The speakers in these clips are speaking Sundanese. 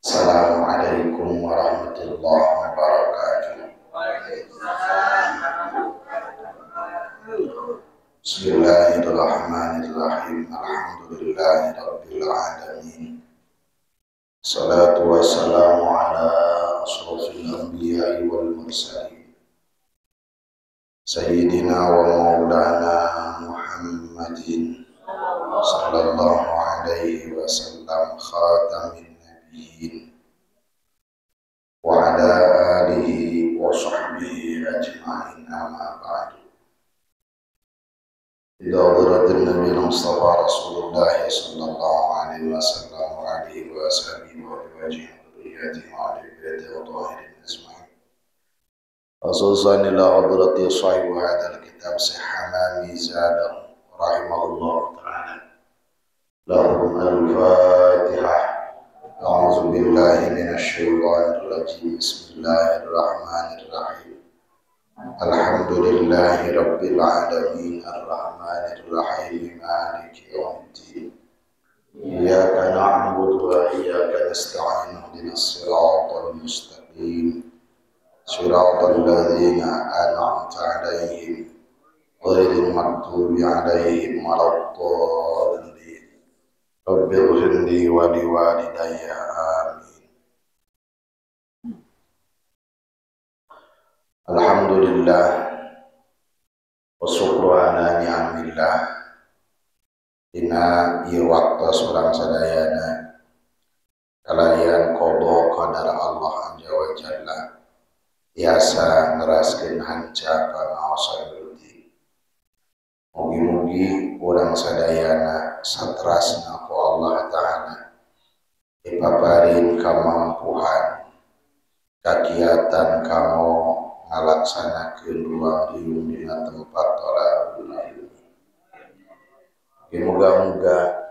Assalamualaikum warahmatullahi wabarakatuh. Bismillahirrahmanirrahim. Alhamdulillahirabbil alamin. Salatu wassalamu ala asyrafil anbiya'i wal mursalin. Sayyidina wa maulana Muhammadin sallallahu alaihi wasallam khatamin nabiyyin wa ala alihi wa sahbihi ajma'in, amma ba'du. Ila hadratin Nabi Mustafa Rasulullah sallallahu alaihi wasallam wa alihi wa sahbihi wa azwajihi wa dhurriyyatihi wa ahli baitihi wa tahirin ajma'in. Khususan ila hadrati sahib hadzal kitab Syekh Zadahu rahimahullah ta'ala. Lahum al-Fatihah. A'udzu billahi minasyaitonir rajim. Bismillahirrahmanirrahim. Alhamdulillahi rabbil alamin arrahmanir rahim maliki yaumiddin. Iyyaka na'budu wa iyyaka nasta'in ihdinas siratal mustaqim. Siratal ladzina an'amta 'alaihim ghairil maghdubi 'alaihim waladdallin. Rabbighfirli wa liwalidayya, amin. Alhamdulillah wa syukru ala ni'amillah. Dina ieu waktos urang sadayana kalayan qada qadar Allah azza wa jalla tiasa neraskeun hanca pangaosan leutik. Mugi-mugi urang sadayana satrasna ku Allah Ta'ala dipaparin kamampuhan kakiatan kanggo ngalaksanakeun ruang diung dina tempat tolabul ilmi. Muga-muga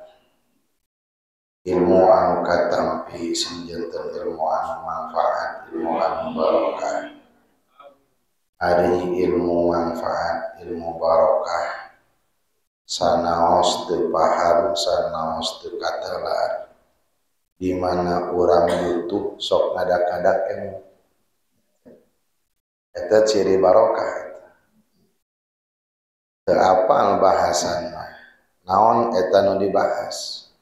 ilmu anu katampi sing janten ilmu anu manfaat, ilmu anu barokah. Ari ilmu manfaat, ilmu barokah sanaos teu paham, sanaos teu katelar. Di mana urang butuh sok ngadak-ngadak ilmu. Eta ciri barokah eta. Teu apal bahasan mah. Naon eta nu dibahas.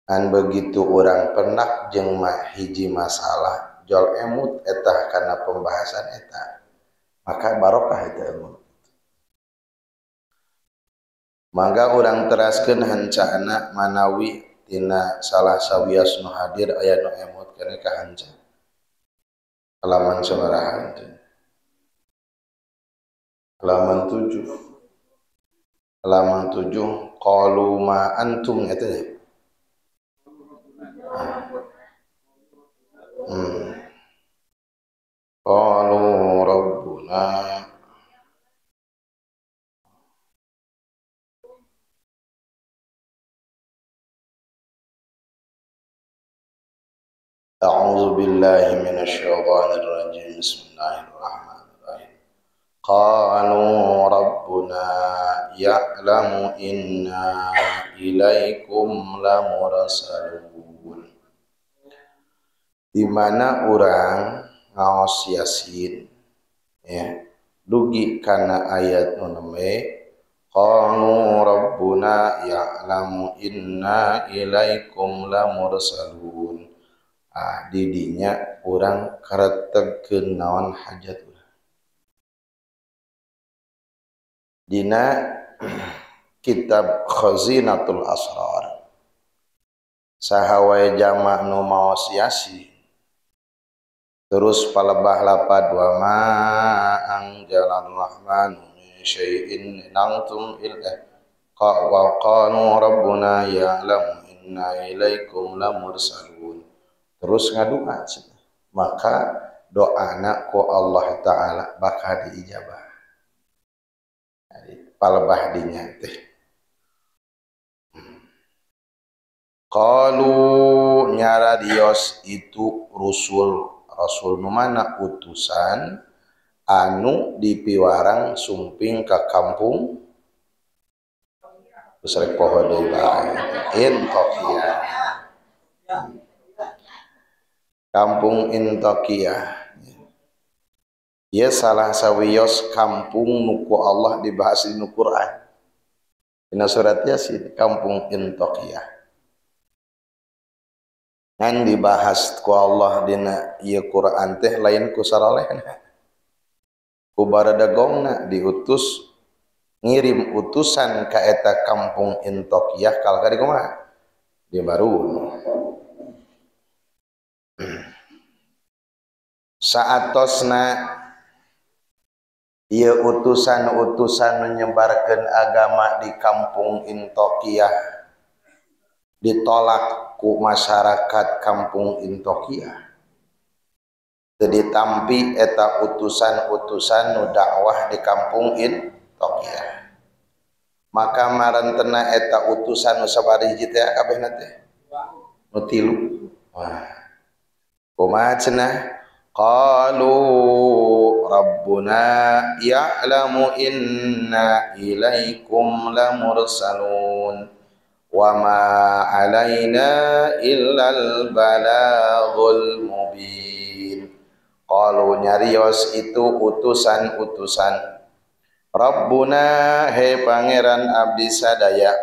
Kan begitu urang pendak jeung hiji masalah, jol emut eta kana pembahasan eta. Maka barokah eta ilmu. Mangga urang teraskeun hancana manawi tina salah sawias nu hadir aya nu emut kana ka hanca. Halaman sabaraha teh? Halaman 7. Halaman 7 qalu ma antum eta nya. Qalu rabbuna A'udzu billahi minasyaitonir rajim. Bismillahirrahmanirrahim. Qalu rabbuna ya'lamu inna ilaikum lamursalun. Di mana urang ngaos Yasin ya, dugi kana ayat nu nembe qalu rabbuna ya'lamu inna ilaikum lamursalun. Ah, didinya urang karetegkeun naon hajat urang. Dina kitab Khazinatul Asrar saha wae jama nu maos Yasin terus palebah lapad wa ma anjalar rahmanu min syai'in nantum illa wa qalu rabbuna ya'lamu inna ilaikum lamursalun. Terus ngadua, maka doana ku Allah Ta'ala bakal diijabah. Palebah dinya teh. Qalu nyaradios itu rusul, rasul nu mana utusan anu dipiwarang sumping ka kampung geus rek poho deui bae. Intokia. Kampung Intokiyah. Ieu salah sawios kampung nu ku Allah dibahas di Quran. Dina surat Yasin, kampung Intokiyah. Ngan dibahas ku Allah dina ieu Quran teh lain ku sarolehna. Ku baradagongna diutus ngirim utusan ka eta kampung Intokiyah kalah ka di kumaha? Di baru. Saatosna ieu utusan-utusan menyebarkan agama di kampung Intokiyah ditolak ku masyarakat kampung Intokiyah. Teu ditampi eta utusan-utusan nu dakwah di kampung Intokiyah. Maka marentena eta utusan nu sabaraha hiji teh kabehna teh? Nu tilu. Wah. Kumaha cenah? Qalu rabbuna ya'lamu inna ilaikum lamursalun wa ma alaina illal balaghul mubin. Qalu nyarios itu utusan-utusan, Rabbuna he pangeran abdi sadaya,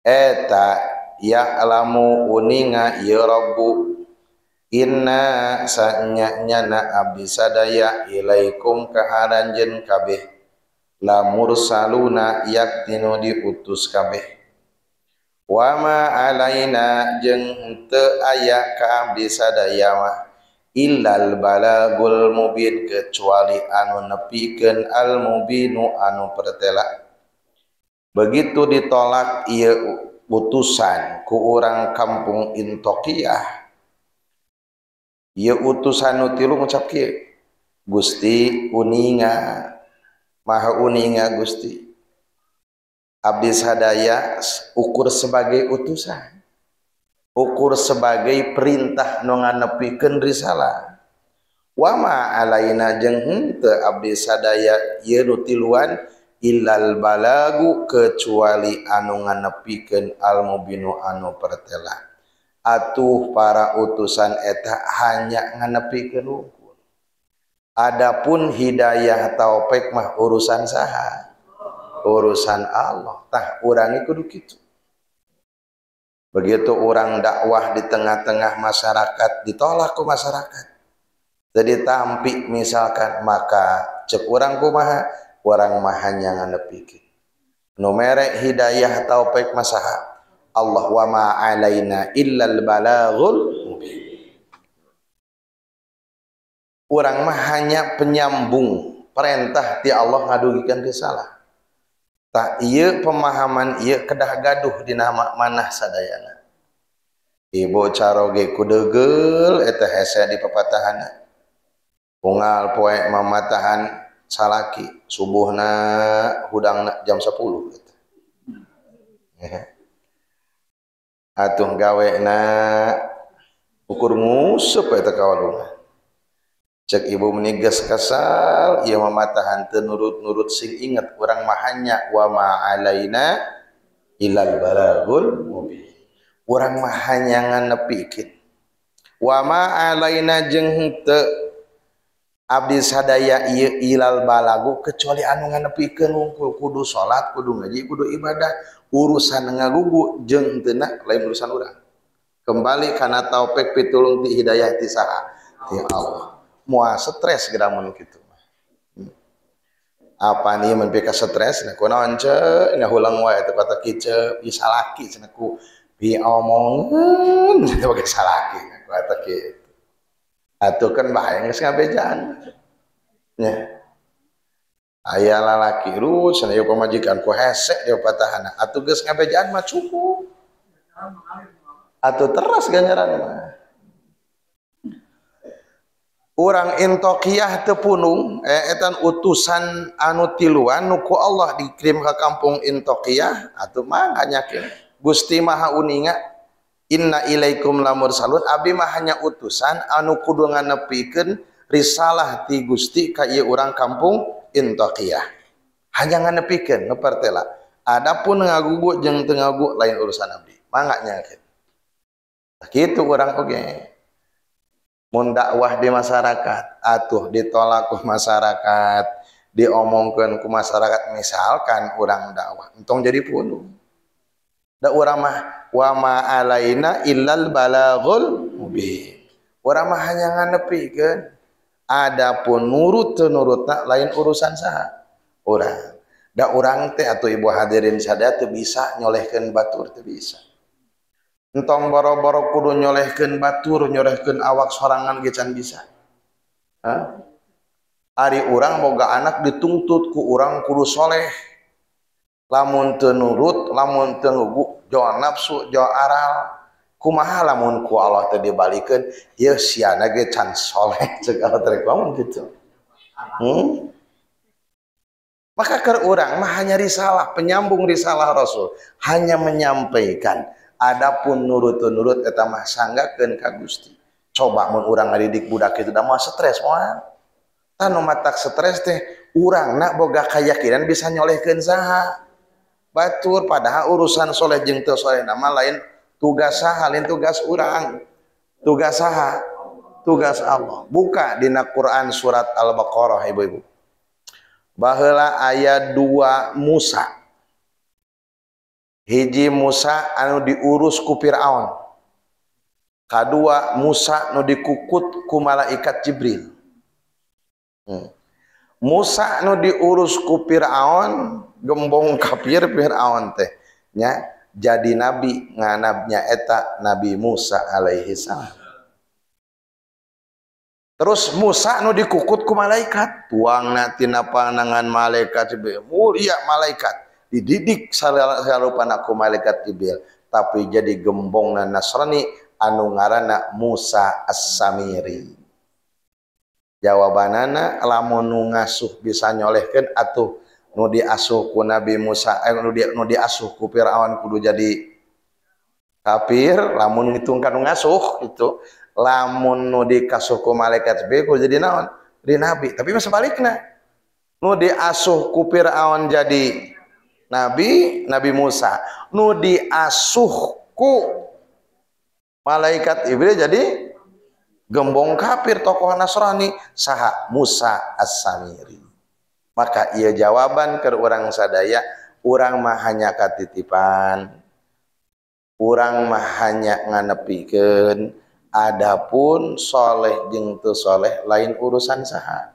eta ya'lamu uninga ya Rabbu, inna sanya-nyana abdi sadaya ilaikum ka aranjeun kabeh lamursaluna yaktinu diutus kabeh. Wa ma alaina jeung teu aya ka abdi sadaya mah illal balagul mubin kecuali anu nepikeun al mubinu anu pertela. Begitu ditolak ieu utusan ku urang kampung Intokiyah, ieu utusan nu tilu ngucap kieu, Gusti uninga, maha uninga Gusti, abdi sadaya ukur sebagai utusan, ukur sebagai perintah nu nganepikeun risalah. Wa ma alaina jeung henteu abdi sadaya ieu nu tiluan illal balagu kecuali anu nganepikeun al mubinu anu pertela. Atuh para utusan eta hanya nganepikeun wungkul. Adapun hidayah taufik mah urusan saha? Urusan Allah. Tah urang kudu kitu. Begitu orang dakwah di tengah-tengah masyarakat ditolak ku masyarakat. Jadi tampi misalkan, maka cek urang kumaha? Urang mah hanya nganepikeun. Nu mere hidayah taufik mah saha? Allah. Wa ma alaina illal balaghul mubin. Urang mah hanya penyambung perintah ti Allah ngadugikan risalah. Tak ieu pemahaman ieu kedah gaduh dina manah sadayana. Ibu caroge kudegeul eta hese di papatahana. Unggal poe mamatahan salaki subuhna hudangna jam 10 eta. Atuh gawena ukur nguseup eta ka walungan. Cek ibu menigas kasal ieu mamatahan teu nurut-nurut, sing inget urang mah hanya wa ma alaina ilal balaghul mubin. Urang mah hanya nganepikeun. Wa ma alaina jeung henteu abdi sadaya ieu ilal balagu kecuali anu nganepikeun wungkul, kudu salat, kudu ngaji, kudu ibadah. Urusan ngagugu jeung henteu lain urusan urang. Kembali kana taufik pitulung ti hidayah ti saha? Ti Allah. Moal stres geura mun kitu. Apa nih mun pika stres nah kunaon ce ngahulang wae teh kata kieu ieu salaki cenah ku diomongeun teh bage salaki kata kitu. Atuh kan bahaya geus ngabejaan. Nya. Aya lalaki rus cenah ieu pamajikan ku hese dia patahana. Atuh geus ngabejaan mah cukup. Atuh teras ganjaran mah. Urang Intokiyah teu punung etan utusan anu tiluan nu ku Allah dikirim ka kampung Intokiyah atuh mah hanyakeun Gusti Maha uninga inna ilaikum lamursalun, abdi mah hanya utusan anu kudu nganepikeun risalah ti Gusti ka ieu urang kampung Intokiyah. Hanya nganepikeun nu pertela. Adapun ngagugu jeung teu ngagugu lain urusan abdi. Mangga nyakeun. Kitu urang oge. Mun dakwah di masyarakat atuh ditolak ku masyarakat, diomongkeun ku masyarakat, misalkan urang dakwah entong jadi pundung. Da urang mah wa ma alaina illal balaghul mubin. Urang mah hanya nganepikeun. Adapun nurut teu nurutna lain urusan saha? Urang. Da urang teh atuh ibu hadirin sadaya teu bisa nyolehkeun batur, teu bisa. Entong boro-boro kudu nyolehkeun batur, nyolehkeun awak sorangan ge can bisa. Hah? Ari urang boga anak dituntut ku urang kudu soleh. Lamun teu nurut, lamun teu ngugu, jauh nafsu, jauh aral. Kumaha lamun ku Allah teh dibalikeun, ieu siana ge can soleh cek Allah teh kumaha kitu. Maka keur urang mah hanya risalah, penyambung risalah Rasul, hanya menyampaikan. Adapun nurut-nurut eta mah sanggakeun ka Gusti. Coba mun urang ngadidik budak kitu da moal stres moal. Tah nu matak stres teh urangna boga kayakinan bisa nyolehkeun saha. Batur padahal urusan soleh jeung teu soleh mah lain tugas saha, lain tugas urang. Tugas saha? Tugas Allah. Buka dina Quran surat Al-Baqarah ibu-ibu. Baheula aya dua Musa. Hiji Musa anu diurus ku Fir'aun. Kadua Musa nu dikukut ku malaikat Jibril. Musa nu diurus ku Fir'aun, gembong kafir Fir'aun teh nya jadi nabi, nganabnya eta Nabi Musa alaihi salam. Terus Musa nu dikukut ku malaikat, tuangna tina panangan malaikat Jibril, mulia malaikat, dididik sarupana ku malaikat Jibril, tapi jadi gembongna Nasrani anu ngaranna Musa As-Samiri. Jawabanana lamun nu ngasuh bisa nyolehkeun atuh nu diasuh ku Nabi Musa, nu diasuh ku Fir'aun kudu jadi kafir, lamun ngitungkan nu ngasuh gitu. Lamun nu dikasuh ku malaikat Jibril kudu jadi naon? Jadi nabi. Tapi mah sebalikna, nu diasuh ku Fir'aun jadi nabi, Nabi Musa. Nu diasuh ku malaikat Jibril jadi gembong kafir tokoh Nasrani saha? Musa As-Samiri. Maka ia jawaban ke urang sadaya, urang mah hanya katitipan, urang mah hanya nganepikeun. Adapun soleh jeung teu soleh lain urusan saha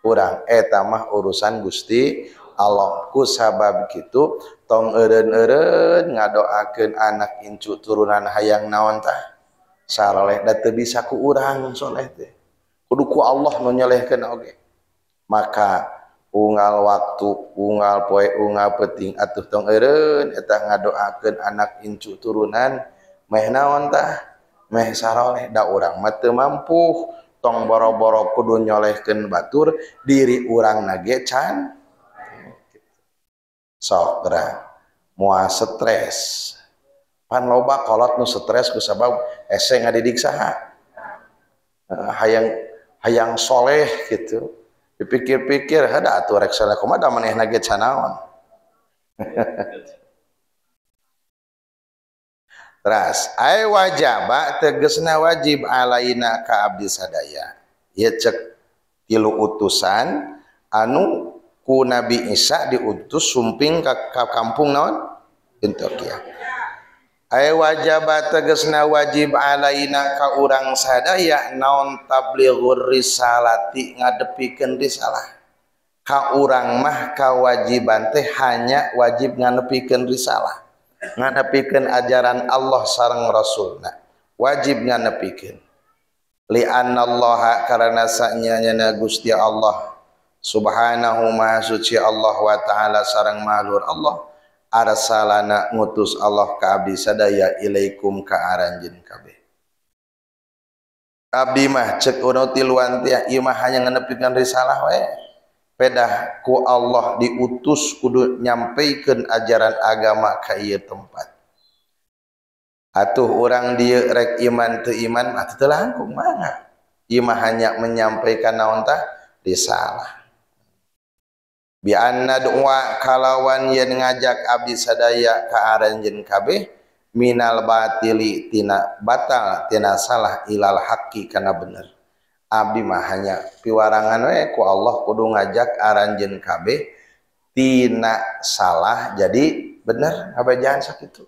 urang, eta mah urusan Gusti Allah. Ku sabab kitu tong eureun-eureun ngadoakeun anak incu turunan hayang naon tah saroleh, da teu bisa ku urang soleh teh, kudu ku Allah nu nyolehkeun oge. Maka unggal waktu, unggal poe, unggal peuting atuh tong eureun eta ngadoakeun anak incu turunan meh naon tah, meh saroleh, da urang mah teu mampu. Tong boro-boro kudu nyolehkeun batur, diri urang na ge can sok geura moal stres. Pan loba kolot nu stres ku sabab ese ngadidik saha, hayang soleh gitu. Dipikir-pikir hada atuh rek soleh kumaha da manehna ge can naon. Teras, ay wajaba tegesna wajib alaina ka abdi sadaya. Ieu cek tilu utusan anu ku Nabi Isa diutus sumping ka kampung naon? Antioquia. Ay wajaba tegesna wajib alaina ka urang sadaya naon tablighur risalati ngadepikeun risalah. Ka urang mah kawajiban teh hanya wajib ngadepikeun risalah, ngadepikeun ajaran Allah sareng Rasulna, wajib ngadepikeun. Li annallaha karena sanyana Gusti Allah subhanahu maha suci Allah wa ta'ala sareng maha luhur Allah, arsalana ngutus Allah ka abdi sadaya ilaikum ka aranjeun kabeh. Abdi mah cek urang tiluan teh ieu mah hanya ngadepikeun risalah we. Pedah ku Allah diutus kudu nyampaikan ajaran agama ka ieu tempat. Atuh urang dieu rek iman teu iman mah teu langkung mangga. Ieu mah hanya menyampaikan naon tah risalah. Bi anna du'a kalawan yen ngajak abdi sadaya ka aranjeun kabeh Minal batili tina batal tina salah ilal haqqi kana bener. Abdi mah hanya piwarangan we ku Allah kudu ngajak aranjeun kabeh tina salah jadi bener ngabejaan sakitu.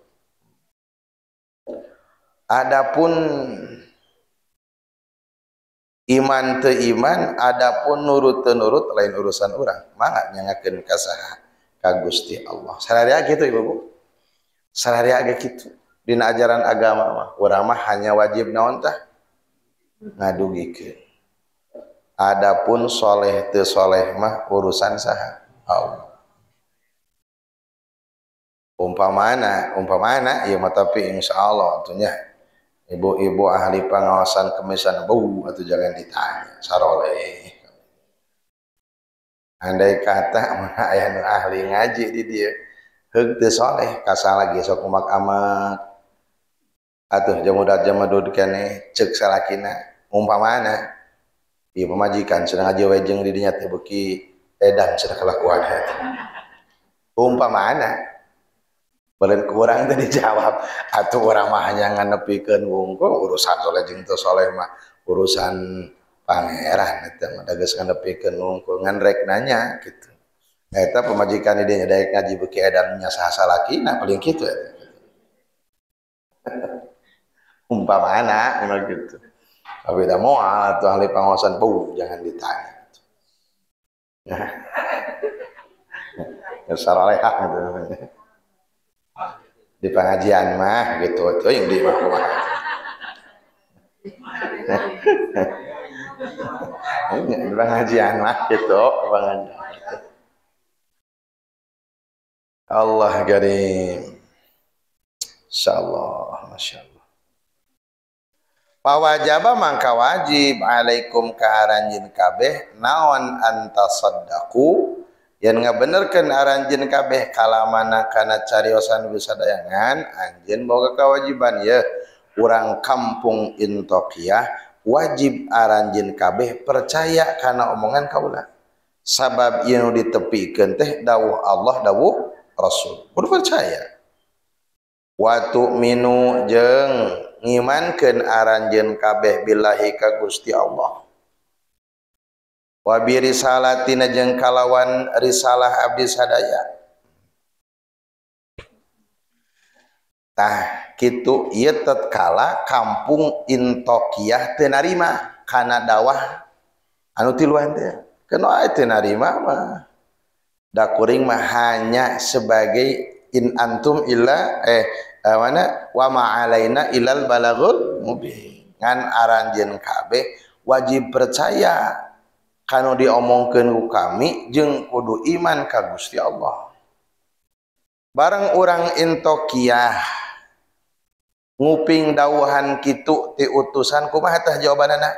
Adapun iman teu iman, adapun nurut teu nurut lain urusan urang. Mangga nyangakeun ka saha? Ka Gusti Allah. Sararea kitu ibu bu. Sararea ge kitu. Dina ajaran agama mah urang mah hanya wajib naon tah? Ngadugikeun. Adapun soleh teu soleh mah urusan saha? Allah. Umpamana ieu mah tapi insyaallah atunya ibu-ibu ahli pengawasan kemisan bau atau jangan ditanya saroleh. Andai kata mana aya nu ahli ngaji di dieu heug teu soleh kasalah ge sok umak-amak atuh jamudat jamadud keneh ceuk salakina umpamana ieu pamajikan cenah ngaji we jeung di dinya teh beuki edan cenah kalakuan eta umpamana balen kurang teh dijawab atuh urang mah hanya nganepikeun wungkul urusan soleh jeung teu soleh mah urusan pangeran eta mah da geus nganepikeun wungkul ngan rek nanya kitu eta pamajikan di dinya daek ngaji beuki edan nya saha salakina paling kitu eta umpamana mah kitu tapi da moal atuh ahli pangaosan bau jangan ditanya nah saralehah gitu di pengajian mah gitu tuh yang di mah kumaha di pengajian mah gitu pengajian Allah karim insyaallah masyaallah pawajaba mangka wajib alaikum ka aranjeun kabeh naon antasaddaqu yang ngabenerkeun aranjeun kabeh kalamana kana cariosan bisadayangan anjeun boga kewajiban ye urang kampung Intokiyah wajib aranjeun kabeh percaya kana omongan kaula sabab ieu nu ditepikeun teh dawuh Allah dawuh Rasul kudu percaya wa tu'minu jeung ngimankeun aranjeun kabeh billahi ka Gusti Allah wa bi risalatina jeung kalawan risalah abdi sadaya tah kitu ieu tatkala kampung Intokiyah teu narima kana dawah anu tiluan teh keun wae teu narima mah da kuring mah hanya sebagai in antum illa mana wa ma alaina illal balagul mubin ngan aranjeun kabeh wajib percaya kanu diomongkeun ku kami jeung kudu iman ka Gusti Allah. Bareng urang Intokiyah nguping dawuhan kitu ti utusan kumaha tah jawabanana?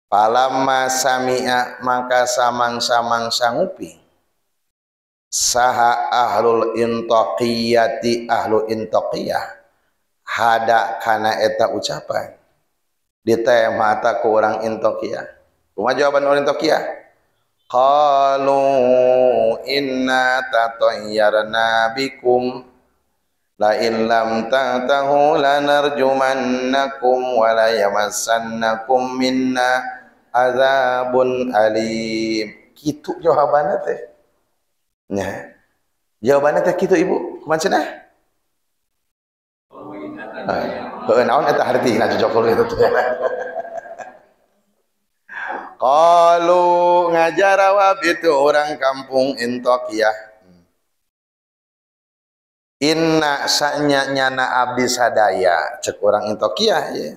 Palamma sami'a maka samang-samangsa nguping saha ahlul intokiyati ahlu intokiyah hada kana eta ucapan ditema ta ku urang Intokiyah. Kumaha jawaban orang Intokiyah? Qalu inna tatayyarna bikum la in lam tantahu lanarjumannakum wa la yamassannakum minna azabun alim. Kitu jawabanna teh. Nya. Jawabanna teh kitu ibu. Kumaha cenah? Heuh naon eta hartina jojokul itu teh. Qalu ngajarawab itu orang kampung Intokiyah inna sanya nyana abdi sadaya cek orang Intokiyah ya.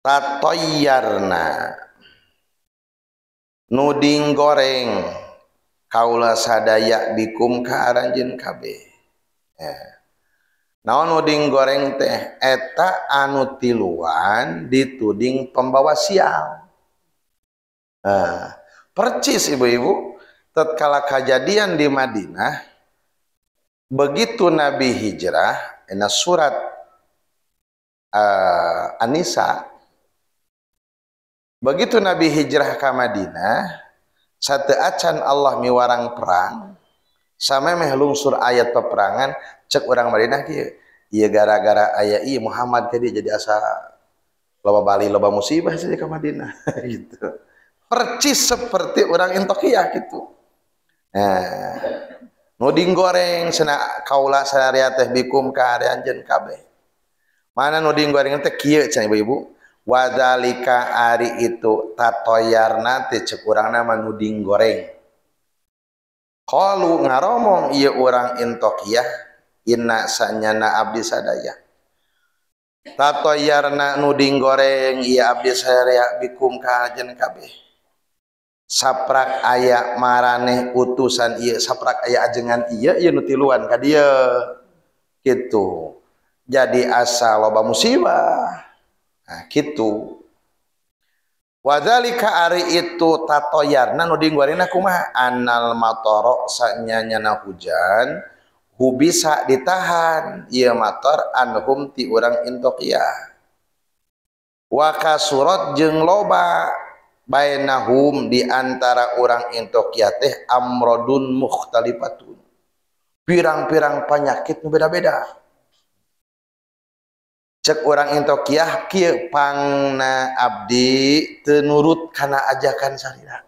Tatoyarna nuding goreng kaula sadaya bikum ka aranjeun kabeh ya. Naon nuding goreng teh eta anu tiluan dituding pembawa sial. Nah, percis ibu-ibu tatkala kejadian di Madinah begitu Nabi hijrah ena surat An-Nisa begitu Nabi hijrah ke Madinah Sateu acan Allah miwarang perang samemeh lungsur ayat peperangan cek urang Madinah kieu ieu gara-gara aya ieu Muhammad ka dieu jadi asa loba bali loba musibah saja ka Madinah gitu. Percis seperti orang Intokiyah gitu. Nah, nuding goreng cenah kaula sarea teh bikum ka ari anjeun kabeh. Mana nuding goreng teh kieu cenah ibu-ibu. Wadalika ari itu tatoyarna teh cek urangna mah nuding goreng. Qalu ngaromong ieu urang Intokiyah inna sanyana abdi sadaya. Tatoyarna nuding goreng ieu abdi sadaya bikum ka anjeun kabeh. Saprak aya maraneh utusan ieu saprak aya ajengan ieu ieu nu tiluan ka dieu kitu. Jadi asa loba musibah. Nah, gitu. Wadzalika ari itu tatoyarna nu dingguarina kumaha anal matoro sanyanyana hujan hubisa ditahan ieu mator anhum ti urang Intokiyah. Wa kasurat jeung loba bainahum di antara urang Intokiyah teh amrodun mukhtalifatun. Pirang-pirang penyakit nu beda-beda. Cek orang Intokiyah kieu pangna abdi teu nurut kana ajakan sarira.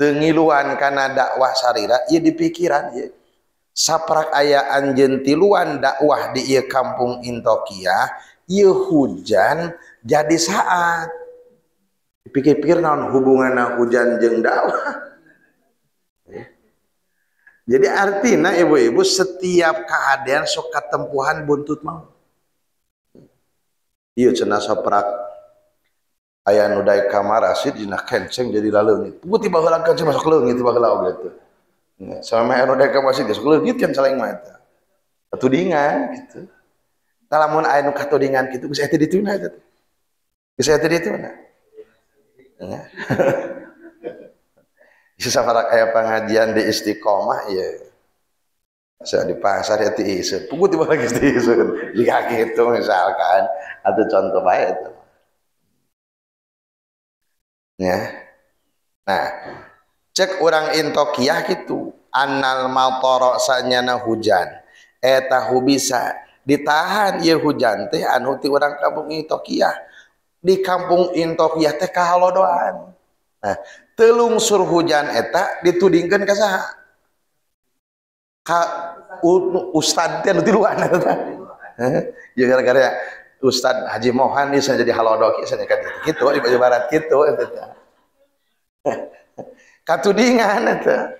Teu ngiluan kana dakwah sarira ieu dipikiran ieu. Saprak aya anjeun tiluan dakwah di ieu kampung Intokiyah, ieu hujan jadi saat. Dipikir-pikir naon hubunganna hujan jeung dakwah. Jadi artinya ibu-ibu setiap keadaan sok katempuhan buntut mau. Ieu cenah saprak aya nu daek ka marasid dina kenceng jadi laleungit. Puguh tiba heula kenceng masuk leungit tiba heula oge teh. Samemeh anu daek ka masjid geus leungit kan saleng mah eta. Katudingan kitu. Tah lamun aya nu katudingan kitu geus eta dituna eta teh. Geus eta dituna. Saprak aya pangajian di Istiqomah ieu. Saya di pasar ya tiiseun. Puguh tiba lagi tiiseun. Jika gitu misalkan atau contoh baik itu. Ya. Nah, cek orang Intokiyah gitu. Anal matoro sanyana hujan. Eta bisa ditahan ieu hujan teh anu ti urang kampung Intokiyah. Di kampung Intokiyah teh kahalodoan. Nah, telungsur hujan eta ditudingkeun ka saha? Ka ustad teh nu tiluan eta. Ya gara-gara Ustad Haji Mohan ieu jadi halodo kieu cenah kitu di Jawa Barat kitu eta teh. Katudingan eta.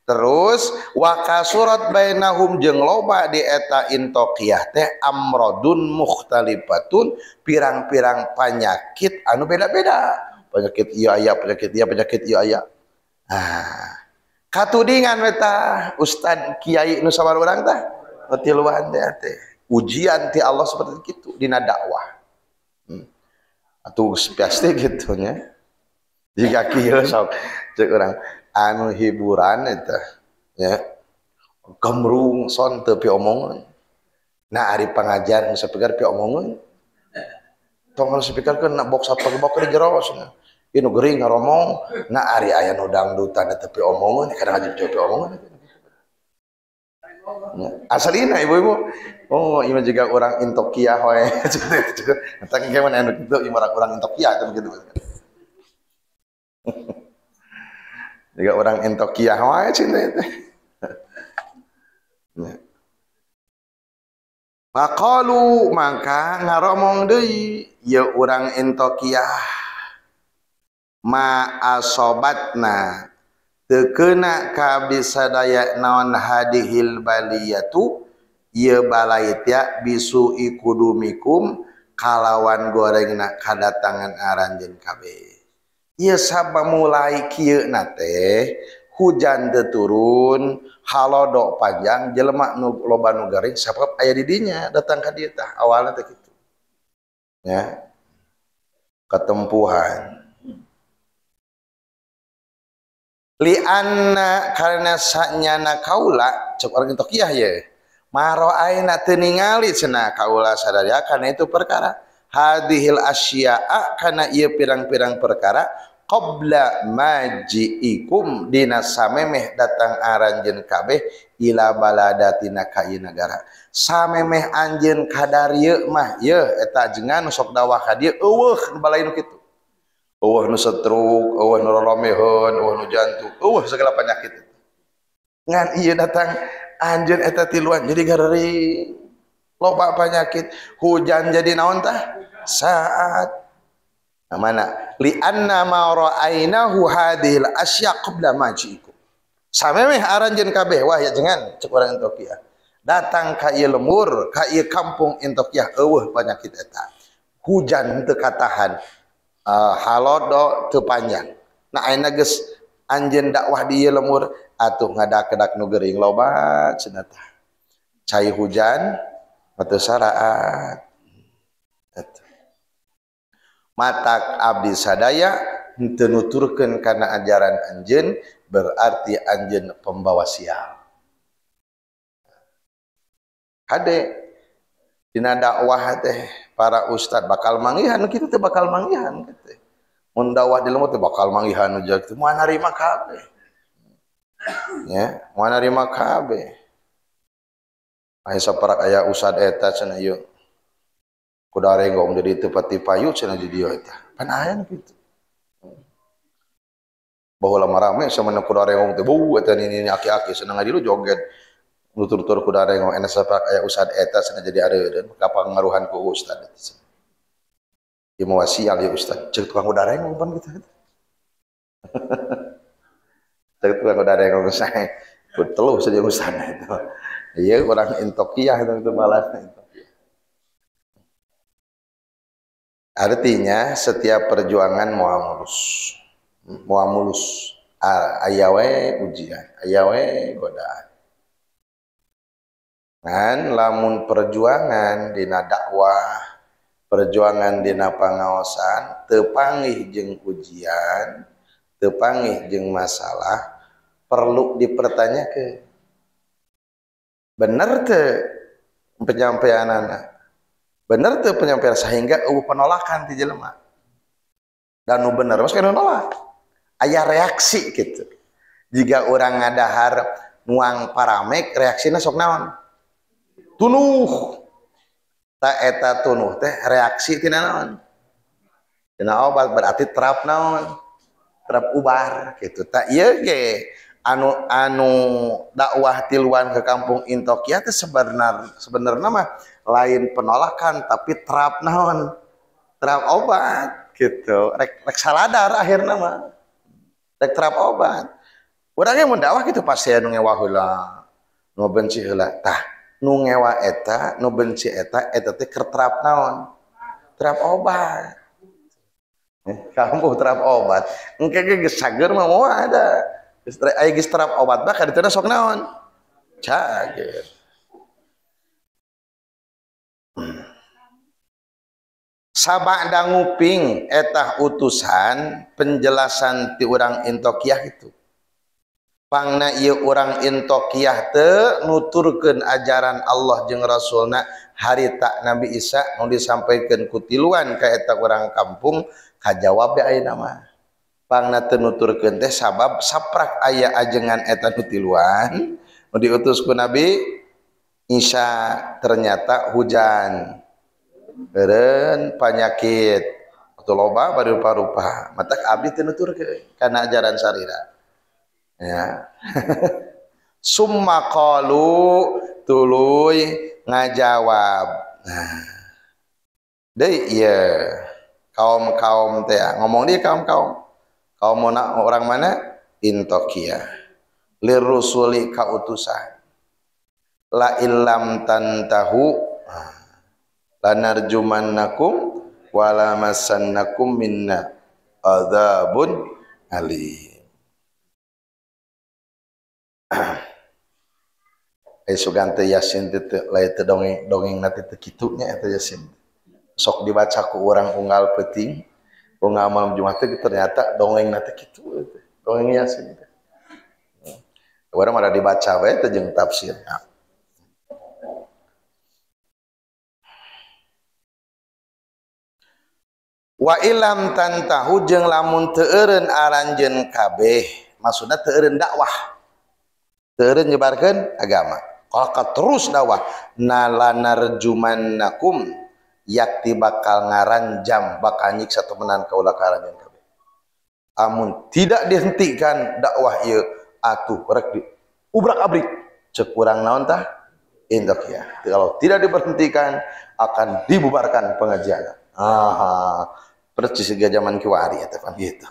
Terus wa kasurat bainahum jeung loba di eta Intokiyah teh amrodun mukhtalifatun pirang-pirang penyakit anu beda-beda. Penyakit ieu aya, penyakit ieu, penyakit ieu aya. Ah. Katudingan eta ustad kiai nu sabar urang tah nu tiluan teh ujian ti Allah seperti kitu dina dakwah. Atuh pasti kitu nya. Jika kieu sok cek urang anu hiburan eta nya gemrung son teu piomongeun. Nah ari pangajian nu sapegar piomongeun. Tong anu sapegarkeun na box sapagobok di jero cenah. Ieu nu gering ngaromong, nah ari aya nu dangdutan eta piomongeun kadang aja piomongeun. Asalina ibu-ibu. Oh, ieu juga orang Intokiyah we. Eta engke mana anu kitu ieu orang Intokiyah teh begitu. Juga orang Intokiyah wae cinta teh. Faqalu maka ngaromong deui ieu urang Intokiyah ma asobatna teu keuna ka abdi sadaya naon hadihil baliyatu ieu balai tia bisu kudumikum kalawan gorengna kadatangan aranjeun kabeh. Ieu sabab mulai kieu na teh hujan teu turun halodo panjang jelema nu loba nu garing sabab aya di dinya datang ka dieu tah awalna teh kitu nya ketempuhan. Lianna karena sanyana kaula cek orang Intokiyah ye maroaina teu ningali cenah kaula sadaya kana itu perkara hadhil asya'a kana ieu pirang-pirang perkara qabla maji'ikum dina samemeh datang aranjeun kabeh ila baladatina ka ieu nagara. Samemeh anjeun kadarieu mah yeuh eta ajengan nu sok dakwah ka dieu eueuh nu balai nu kitu. Eueuh nu stroke, eueuh nu roromeheun, eueuh nu jantung, eueuh segala penyakit. Ngan ieu datang anjeun eta tiluan jadi garering. Loba penyakit, hujan jadi naon tah? Saat. Nah, mana? Li anna ma ra'ainahu hadhil asya qabla maji'ikum. Samemeh aranjeun kabeh wah ya jangan cek urang Antioquia. Datang ka ieu lembur, ka ieu kampung Antioquia eueuh penyakit eta. Hujan teu katahan. Halodo teu panjang. Nah ayeuna geus anjeun dakwah di ieu lembur atuh ngadakedak nu geuring loba cenah tah. Cai hujan atuh saraat. Eta. Matak abdi sadaya henteu nuturkeun kana ajaran anjeun berarti anjeun pembawa sial. Hade dina dakwah teh para ustad bakal manggihan kitu teh bakal manggihan kitu. Mun dakwah di lembur teh bakal manggihan nu kitu moal narima kabeh. Ya, moal narima kabeh. Aya saparak aya ustad eta cenah ieu. Kuda renggong jadi tempat payu cenah di dieu eta. Pan aya nu kitu. Baheula mah rame sama nu kuda renggong teh beuh eta nini aki-aki senang ngadilu joget. Nutur-tur kuda renggong enak saparak aya ustad eta cenah jadi areureun kapangaruhan ku ustad eta. Ieu mah wasial ya ustad, ceuk tukang kuda renggong pan kitu. Ceuk tukang kuda renggong sae. Teluh saja ustad eta. Ieu urang Antioquia itu malah. Artinya setiap perjuangan moal mulus. Moal mulus. Aya we ujian, aya we godaan. Ngan lamun perjuangan dina dakwah, perjuangan dina pangaosan teu panggih jeung ujian, teu panggih jeung masalah, perlu dipertanyakeun. Bener teu penyampaianana? Bener tuh penyampaian sehingga eueuh penolakan ti jelema. Dan nu bener mah kana nolak. Aya reaksi gitu. Jika urang ngadahar nuang paramek reaksina sok naon? Tunuh. Ta eta tunuh teh reaksi tina naon? Tina obat berarti terap naon? Terap ubar gitu. Ta ieu ge anu dakwah tiluan ke kampung Antioquia teh sebenarnya mah lain penolakan tapi terap naon, terap obat gitu, rek saladar akhirna mah rek terap obat. Urang mun dakwah kitu pasti anu ngewa heula, nu benci heula. Tah nu ngewa eta, nu benci eta, eta teh keur terap naon, terap obat. Kamu terap obat engke ge geus cager mah moal ada. Aya geus terap obat mah kadituna sok naon? Cager. Sabada nguping etah utusan penjelasan ti urang Antioquia itu. Pangna ieu urang Antioquia teu nuturkeun ajaran Allah jeung Rasulna harita Nabi Isa nu disampaikeun ku tiluan ka eta urang kampung kajawab ayeuna mah. Pangna teu nuturkeun teh sabab saprak aya ajengan eta nu tiluan nu diutus ku Nabi Isa ternyata hujan beureun panyakit atuh loba barupa-rupa matak abdi teu nuturkeun kana ajaran sarira ya. Summa qalu tuluy ngajawab. Nah deui ieu kaum-kaum teh ngomong dia kaum-kaum kaum orang mana? Antioquia lirrusuli ka utusan la illam tantahu lanarjumannakum wala masannakum minna adzabun alim. Sugan teh Yasin teh lain teh dongeng dongeng nanti teh kitu nya eta Yasin sok dibaca ku urang unggal peuting unggal malam Jumat teh ternyata dongeng nanti kitu dongeng Yasin teh urang mah dibaca we teh jeung tafsirna. Wa ilam tantahu jeung lamun teu eureun aranjeun kabeh, maksudna teu eureun dakwah, teu eureun nyebarkeun agama. Kalau terus dakwah nalanarjumannakum yakti bakal ngaranjam bakal nyiksa temenan kaula ka aranjeun kabeh. Amun tidak dihentikan dakwah ieu atuh rek di ubrak-abrik cek urang naon tah Indokia. Kalau tidak diberhentikan akan dibubarkan pengajian. Aha, persis siga zaman kiwari eta pan gitu.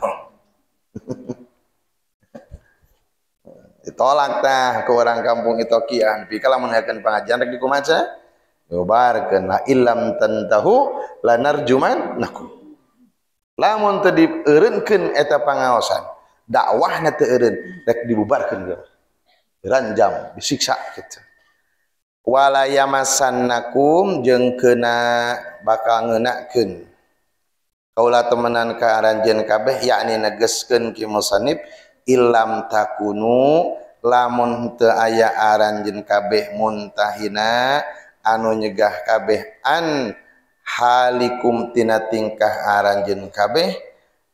Ditolak tah ke orang kampung Itokiah. Tapi kalau menaikkan pengajian rek dikumaca, dibubarkeun. La illam tantahu lanarjuman nakum. Lamun teu dieureunkeun eta pangaosan, dakwahna teu eureun, rek dibubarkeun ge. Diranjam, disiksa kitu. Wala yamassannakum jeung keuna bakal ngeunakeun kaula temenan ka aranjeun kabeh, yakni negeskeun ki musannif ilam takunu lamun teu aya aranjeun kabeh muntahina anu nyegah kabeh an halikum tina tingkah aranjeun kabeh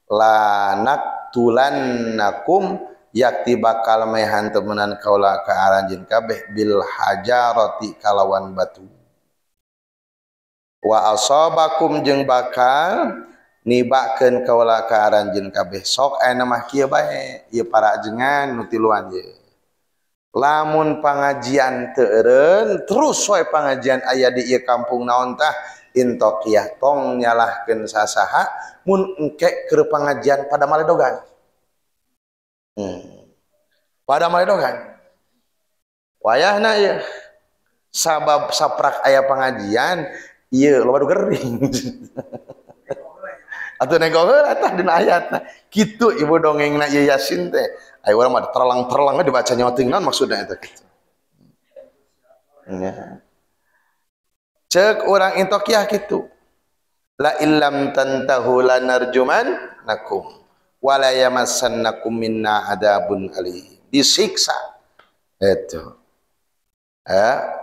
lanaktulannakum yakti bakal mehan temenan kaula ka aranjeun kabeh bil hajarati kalawan batu wa asabakum jeung bakal nibakeun kaula ka aranjeun kabeh. Sok aya mah kieu bae ieu para ajengan nu tiluan ye. Lamun pangajian teu eureun terus we pangajian aya di ieu kampung naon tah Intokiyah, tong nyalahkeun sasaha mun engke keur pangajian pada maledogan. Pada maledogan. Wayahna ieu sabab saprak aya pangajian ieu loba nu gering. Atuh nego heula tah dina ayatna. Kitu ibu dongengna ieu Yasin teh. Aya urang mah terlang-terlang dibaca nyawa teuing naon maksudna eta kitu. Nya. Cek urang Intokiyah kitu. La illam tantahu lanarjuman nakum wala yamassannakum minna adabun alim. Disiksa. Eta.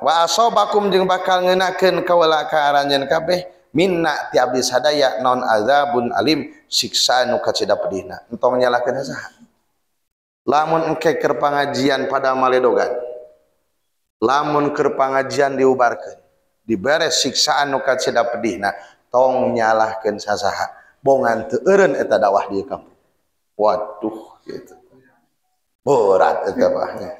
Wa asabakum jeung bakal ngeunakeun kaula ka aranjeun kabeh minna ti abdi sadaya non azabun alim siksa nu kacida pedihna. Entong nyalahkeun saha. Lamun engke keur pangajian pada maledogan, lamun keur pangajian diubarkeun, dibere siksaan nu kacida pedihna, tong nyalahkeun sasaha. Bongan teu eureun eta dakwah di kampung. Waduh gitu. Berat eta bahnya.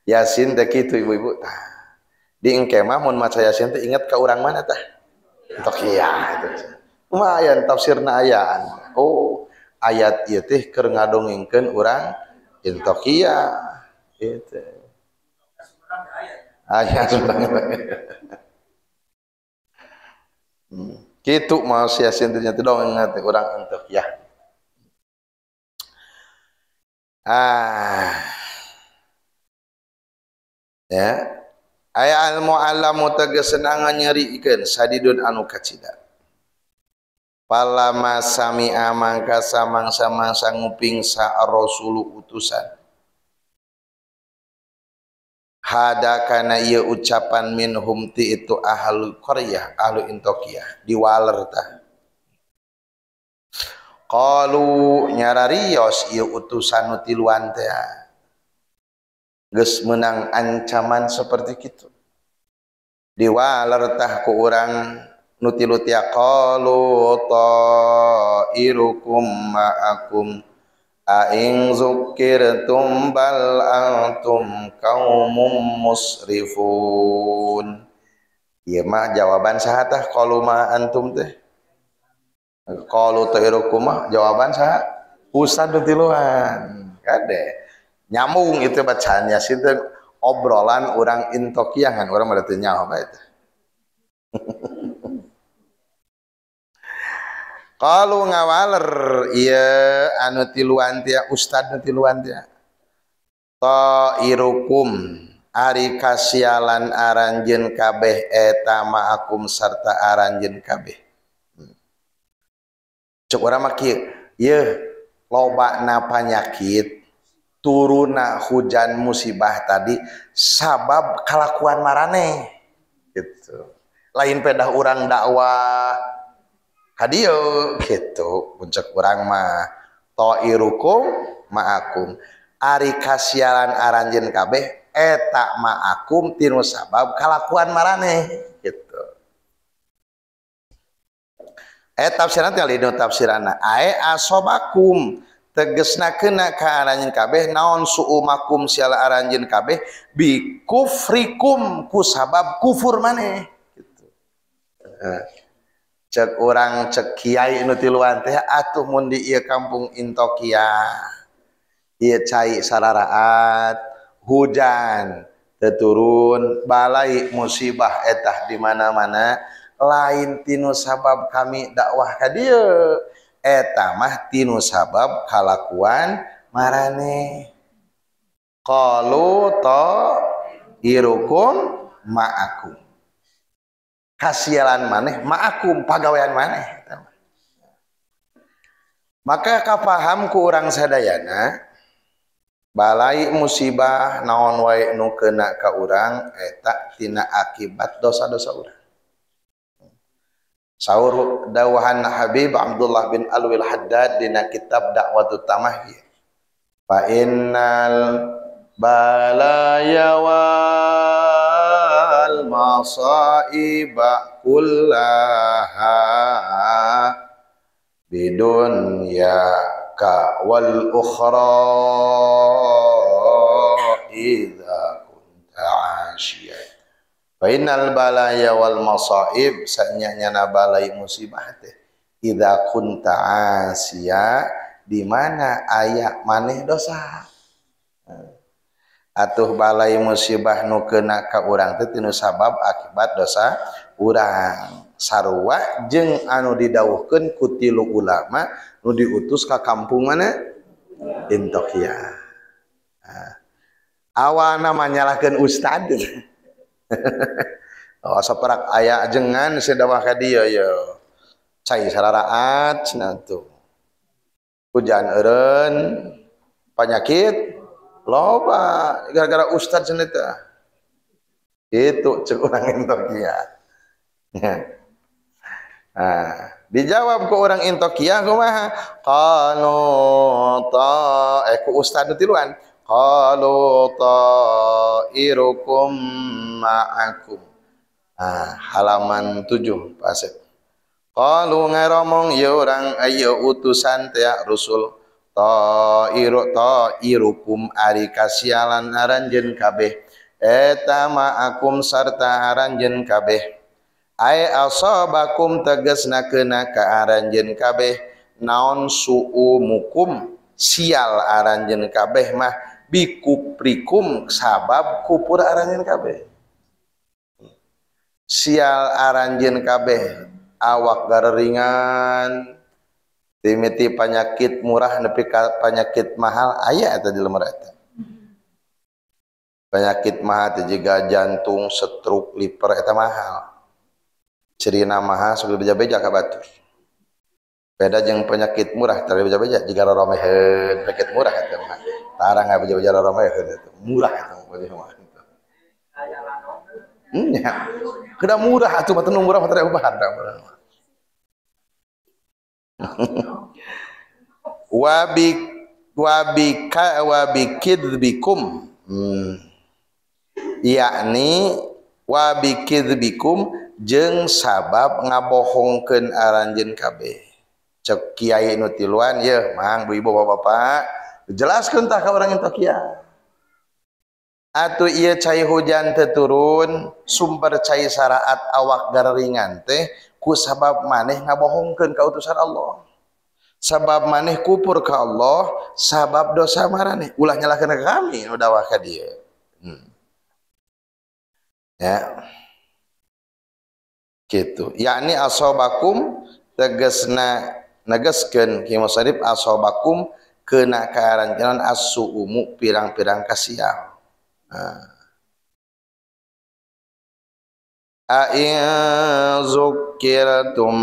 Yasin teh kitu ibu-ibu tah. Di engke mah mun maca Yasin teh inget ka urang mana tah? Intokiyah itu. Lumayan tafsirna ayaan. Oh, ayat ieu teh keur ngadongengkeun urang Intokiyah gitu. Ayat sebenarnya. Kitu mau Yasin teh nya teh dongeng teh urang Intokiyah. Ah. Ya. Aya al muallamu tegesenangan nyerikeun sadidun anu kacida. Palama sami'a mangka samang-samang nguping sa rasulu utusan. Hada kana ieu ucapan minhum ti itu ahlu qaryah, ahlu Intokiyah, diwaler tah. Qalu nyararios ieu utusan nu tiluan teh. Geus meunang ancaman seperti kitu. Diwaler tah ku urang nu tilu tia qalu ta'irukum ma'akum aing zukirtum bal antum qaumum musrifun. Ieu mah jawaban saha tah qalu ma antum teh? Qalu ta'irukum mah jawaban saha? Ustad nu tiluan. Kade nyambung itu bacaan Yasin teh obrolan urang Intokiyangan, urang mah teu nyaho bae teh. Kalau ngawaler ieu anu tiluan teh ustad nu tiluan teh ta'irukum ari kasialan aranjeun kabeh eta ma'akum sarta aranjeun kabeh. Cek urang mah kieu, yeuh lobana panyakit turuna hujan musibah tadi sabab kalakuan maraneh gitu. Lain pedah urang dakwah ka dieu kitu puncak urang mah ta'irukum ma'akum ari kasialan aranjeun kabeh eta ma'akum tinu sabab kalakuan maraneh gitu. Tafsiran teh linu tafsirana ae asobakum tegesna kena ka aranjeun kabeh naon suumakum sial aranjeun kabeh bi kufrikum ku sabab kufur maneh gitu. Cek urang cek kiai nu tiluan teh atuh mun di ieu kampung Intokia ieu cai sararaat hujan teu turun balai musibah etah di mana-mana lain tinu sabab kami dakwah ka dieu eta mah tinu sabab kalakuan maraneh qalu ta'irukum ma'akum kasialan maneh ma'akum pagawean maneh. Maka kapaham ku urang sadayana balai musibah naon wae nu kena ka urang eta tina akibat dosa-dosa urang. Saur dawahan Habib Abdullah bin Alwil Haddad dina kitab Dakwatut Tamah fa innal balaya wal masaiba kullaha bidunyaka wal ukhra idza kunta asyian. Fa innal balaya wal masaib sanyanya balai musibah teh idza kunta asya di mana aya maneh dosa. Atuh balai musibah nu kena ka urang teh tinu sabab akibat dosa urang. Sarua jeung anu didawuhkeun ku tilu ulama nu diutus ka kampung mana? Intokia. Awalna mah nyalahkeun ustad. Oh saperak aya jengan sedawah ka dieu ye. Cai sararaat cenah tuh. Hujan eureun, penyakit loba gara-gara ustad cenah teh. Itu cek urang Intokia. Nah, dijawab ku orang Intokia kumaha? Qalu ta ku ustad tiluan. Qalu ta'irukum ma'akum. Nah, halaman 7 Pak Asep. Qalu ngaromong ye urang ayo utusan teh rusul ta'iru ta'irukum ari kasialan aranjeun kabeh eta ma'akum sarta aranjeun kabeh ae asabakum tegesna keuna ka aranjeun kabeh naon suumukum sial aranjeun kabeh mah bikuprikum sabab kupur aranjeun kabeh sial aranjeun kabeh awak gareringan timiti penyakit murah nepi ka penyakit mahal aya eta di lemur eta penyakit mahal teh jiga jantung stroke liver eta mahal cirina mahal sok beja-beja ka batur beda jeung penyakit murah teh beja-beja jiga roromeheun penyakit murah eta mah tarang beja-beja roromeheun eta murah eta mah nya kedah murah atuh mah teu murah mah teu ubahan wa wabikidbikum yakni wabikidbikum jeung sabab ngabohongkeun aranjeun kabeh cek kiai nu tiluan yeuh mang bu ibu bapak jelaskeun tah ka urang Intokia atuh ieu cai hujan teu turun sumber cai saraat awak gareringan teh ku sabab maneh ngabohongkeun ka utusan Allah sabab maneh kupur ka Allah sabab dosa maraneh ulah nyalahkeun ka kami nu dawah ka dieu. Ya gitu yakni asobakum tegesna negeskeun ki musannif asobakum kena ka aranjeun asuumu pirang-pirang kasial. A'in zukirtum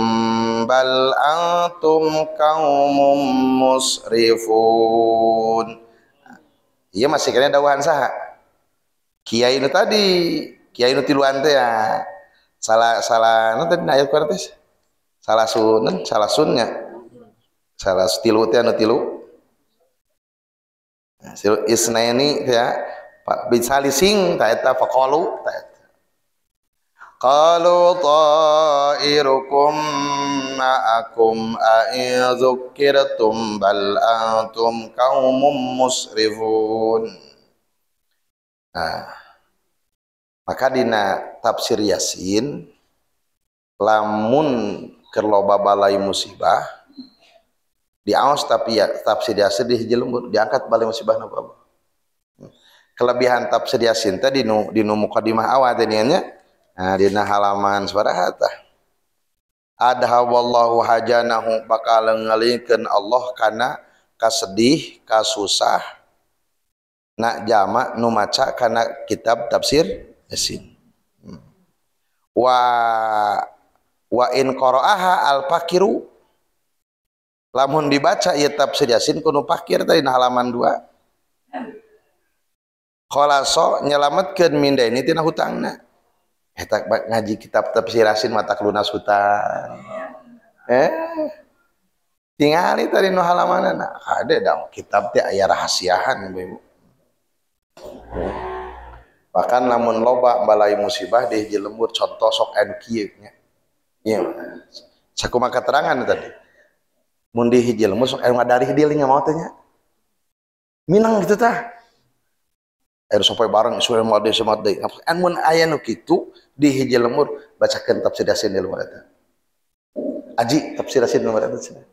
bal antum qaumum musrifun. Iya masih kena dawahan saha? Kiai nu tadi, kiai nu tiluan teh ya. Salah salah nu tadi ayat kuartes. Salah sunan, salah sunnya. Salah tilu teh anu tilu. Isnaini ya Pak bisalising ta eta faqalu ta eta. Qalu ta'irukum ma'akum a in dzukirtum bal antum qaumum musrifun. Nah, maka dina tafsir Yasin lamun keur loba balai musibah diaos tapi ya tafsir Yasin di hiji lembur diangkat balai musibah nu apa. Kelebihan tafsir Yasin teh dinu mukadimah awal teh nya. Nah, dina halaman sabaraha tah. Adhawallahu hajanahu bakal ngelingkeun Allah kana kasedih, kasusah nak jama nu maca kana kitab tafsir Yasin. Wa in qara'aha al-faqiru lamun dibaca ieu tafsir Yasin kudu fakir tadi dina halaman 2. Khalaso nyelametkeun mindaini tina hutangna. Eta ngaji kitab tafsir Yasin mata lunas hutang. Tingali tadi nu halamanna kade da kitab teh aya rahasiahan ibu-ibu. Bahkan lamun loba balai musibah di hiji lembur contoh sok anu kieu nya. Ieu sakumaha keterangan tadi. Mun di hiji lembur sok anu ngadarih deui maot teh nya. Minang gitu tah. Ayo sampai bareng suwe mode semat deui. Mun aya nu kitu di hiji lembur bacakeun tafsir Yasin di lembur eta. Aji tafsir Yasin di lembur eta cenah.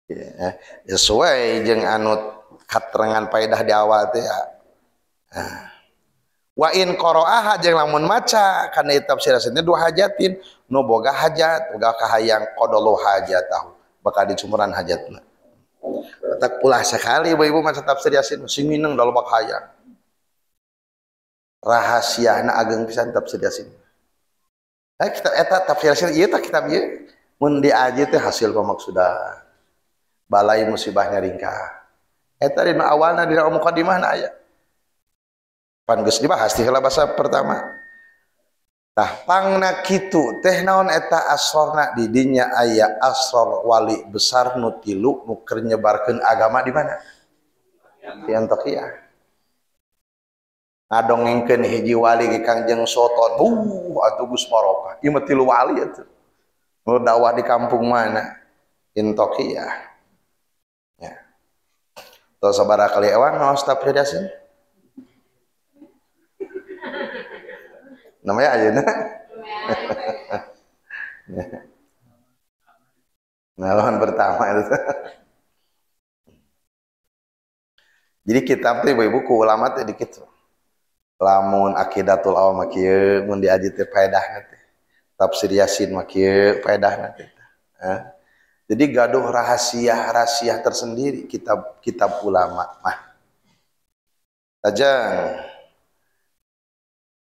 Ya, sesuai jeung anu katerangan paedah di awal teh ya. Nah. Wa in qara'aha jeung lamun maca kana tafsir Yasin teh dua hajatin nu boga hajat boga kahayang qadalu hajatahu bakal dicumuran hajatna. Tak ulah sekali ibu-ibu maca tafsir Yasin sing mineng da loba kahayang. Rahasiana ageng pisan tafsir Yasin. Nah, kitab eta tafsir Yasin ieu tah kitab ieu mun diaji teh hasil pamaksudan. Balai musibahnya ringkah. Eta dina awalna dina mukadimahna aya. Pan geus dibahas di heula bahasa pertama. Tah pangna kitu teh naon eta asrorna di dinya aya asror wali besar nu tilu nu keur nyebarkeun agama di mana? Di Antiokhia. Ngadongengkeun hiji wali ke Kangjeng Sultan. Atuh geus barokah. Ieu mah tilu wali atuh. Nu dakwah di kampung mana? Antiokhia. Ya. Tos sabaraha kali ewang ngaos tafsir Yasin? Namanya ayeuna. Nah, lawan pertama itu. Jadi kitab teh ibu-ibu ku ulama teh dikit. Lamun Aqidatul Awam mah kieu mun diaji teh faedahna teh. Tafsir Yasin mah kieu faedahna teh. Jadi gaduh rahasia-rahasia tersendiri kitab-kitab ulama mah. Tajang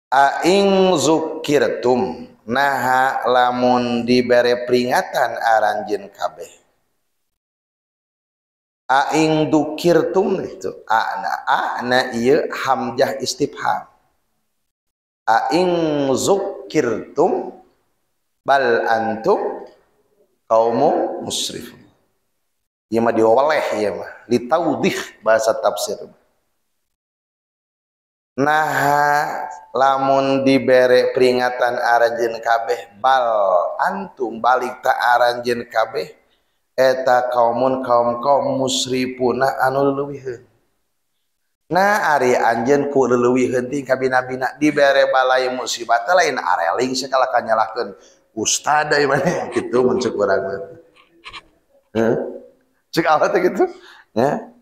aing zukirtum naha lamun dibere peringatan aranjeun kabeh. Aing dukirtum itu a na ieu hamzah istifham. Aing zukirtum bal antum kaumu musrifun. Ieu mah diweleh ieu mah litaudih bahasa tafsir. Nah lamun dibere peringatan aranjeun kabeh bal antum balik ta aranjeun kabeh eta kaumun kaum kaum musrifuna anu leuwiheun. Nah ari anjeun ku leuwiheun ti kabina-bina dibere balai musibah teh lain areling sakala kanyalahkeun ustad ieu mah kitu mun ceuk urang mah. Heuh. Ceuk Allah teh kitu nya.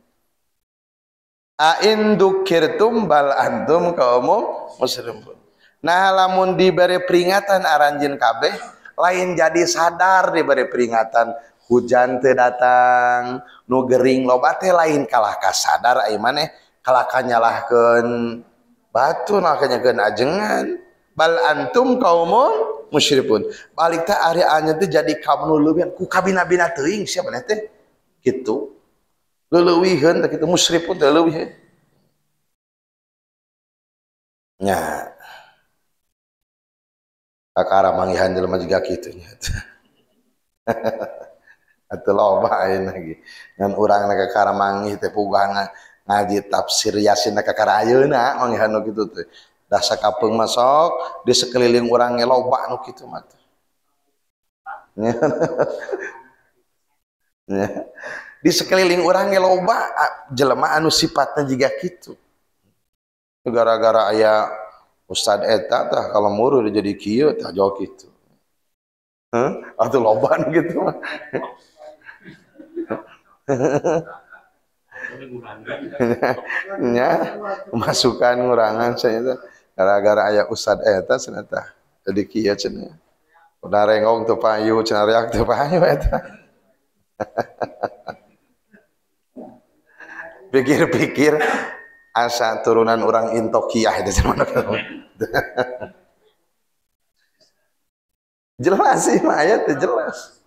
Ain dukirtum bal antum kaum musrifun. Nah lamun diberi peringatan aranjeun kabeh lain jadi sadar diberi peringatan hujan teu datang nu gering loba teh lain kalah kasadar ai maneh kalah kanyalahkeun batu nakanyakeun ajengan bal antum kaum musyrifun. Balik teh ari anjeun teh jadi kaum nu leuwihan ku kabina-bina teuing sia maneh teh kitu. Leuwiheun teh kitu musyrifun teh leuwiheun. Nya. Kakara manggihan jelema jiga kitu nya. Atuh loba ayeuna ge. Ngan urang na kakara manggih teh puguh ngaji tafsir Yasin na kakara ayeuna manggihan nu kitu teh. Dah sakapeung mah sok di sekeliling urang ge loba nu kitu mah teh. Di sekeliling urang ge loba jelema anu sifatna jiga kitu. Gara-gara aya ustad eta tah kalau muru jadi kieu tah jauh kitu. Heuh, atuh loba nu kitu mah. Nya, masukan ngurangan cenah teh gara-gara aya ustad eta cenah tah jadi kieu cenah. Udah rengong teu payu cenah reak teu payu eta. Pikir-pikir asa turunan orang Intokiyah itu cenah. Jelas sih mah ayat teh jelas.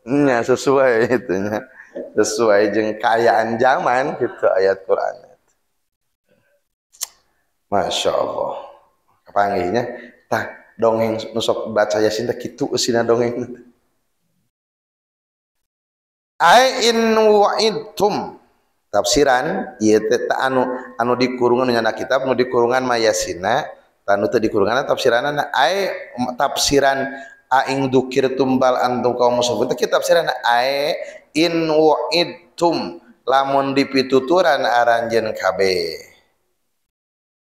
Nya sesuai itu nya. Sesuai jeung kaayaan zaman gitu ayat Quran. Masya Allah. Kapanggihnya tah dongeng nu sok baca Yasin teh kitu eusina dongeng. Ai in wa'idtum tafsiran ieu teh anu anu dikurungan nyana kitab nu dikurungan mah Yasina tanu teu dikurungan tafsiranna ai tafsiran aing dukir tumbal antum kaum musyrikun teh tafsiran ai in wa'idtum lamun dipituturan aranjeun kabeh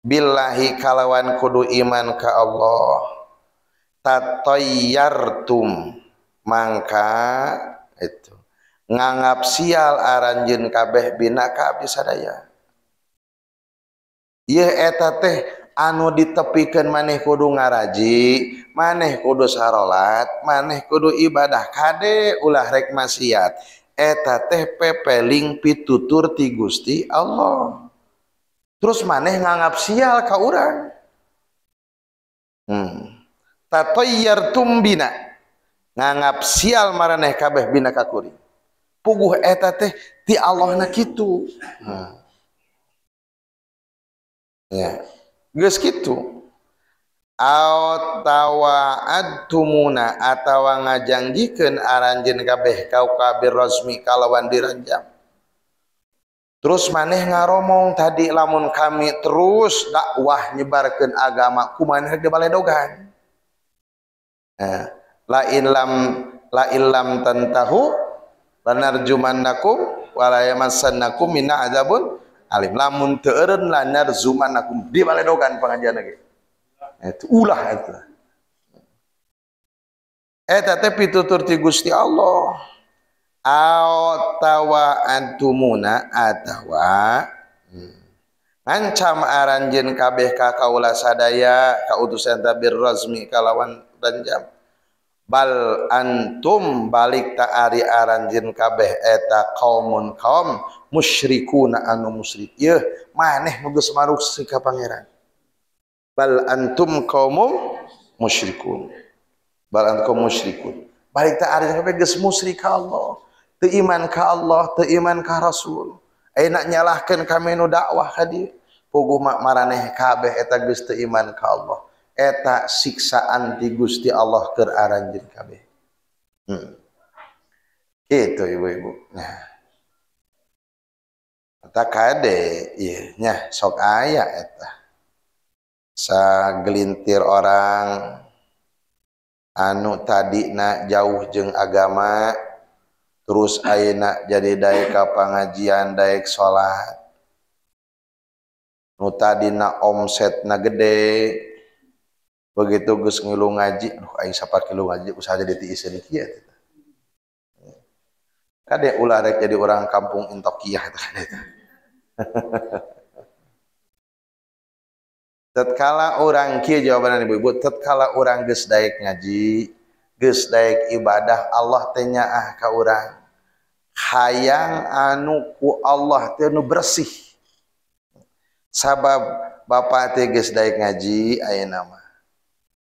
billahi kalawan kudu iman ka Allah tatayyartum mangka itu nganggap sial aranjeun kabeh bina ka abdi sadaya. Ieu eta teh anu ditepikeun maneh kudu ngaraji, maneh kudu sarolat, maneh kudu ibadah kade ulah rek maksiat. Eta teh pepeling pitutur ti Gusti Allah. Terus maneh nganggap sial ka urang. Tatayyartum bina. Nganggap sial maraneh kabeh bina ka kuring. Puguh eta teh ti Allahna kitu. Ya, geus kitu. Atawa adtumuna atawa ngajangjikeun aranjeun kabeh kau kabir rasmi kalawan diranjam. Terus maneh ngaromong tadi lamun kami terus dakwah nyebarkeun agama ku maneh rek dibaledogan. Nah, la illam tantahu lanarjumannakum wala yamassannakum minna adzabun alim. Lamun teu eureun lanarjumannakum dibaledogan pangajian ge. Eta ulah eta. Eta teh pitutur ti Gusti Allah. Atawa antumuna atawa ngancam aranjeun kabeh ka kaula sadaya kautusan tabir razmi kalawan ranjam. Bal antum balik ta ari aranjeun kabeh eta kaumun kaum musyrikuna anu musyrik. Yeuh maneh nu geus maruk ka pangeran. Bal antum kaumum musyrikun. Bal antum musyrikun. Balik ta ari kabeh geus musyrik ka Allah. Teu iman ka Allah, teu iman ka Rasul. Ayeuna nyalahkeun kami nu dakwah ka dieu. Puguh maraneh kabeh eta geus teu iman ka Allah. Eta siksaan ti Gusti Allah keur aranjeun kabeh. Kitu ibu-ibu. Nah. Eta kade ieu nya sok aya eta. Sagelintir orang anu tadina jauh jeung agama terus ayeuna jadi daek ka pangajian daek salat. Nu tadina omsetna gede begitu geus ngilu ngaji, aduh aing sapar kilu ngaji usaha jadi tiiseun kieu teh. Kade ulah rek jadi orang kampung Intokiyah eta kade teh. Tatkala orang kieu jawabanna ibu-ibu, tatkala urang geus daek ngaji, geus daek ibadah, Allah teh nyaah ka urang. Hayang anu ku Allah teh nu bersih. Sabab bapak teh geus daek ngaji ayeuna mah.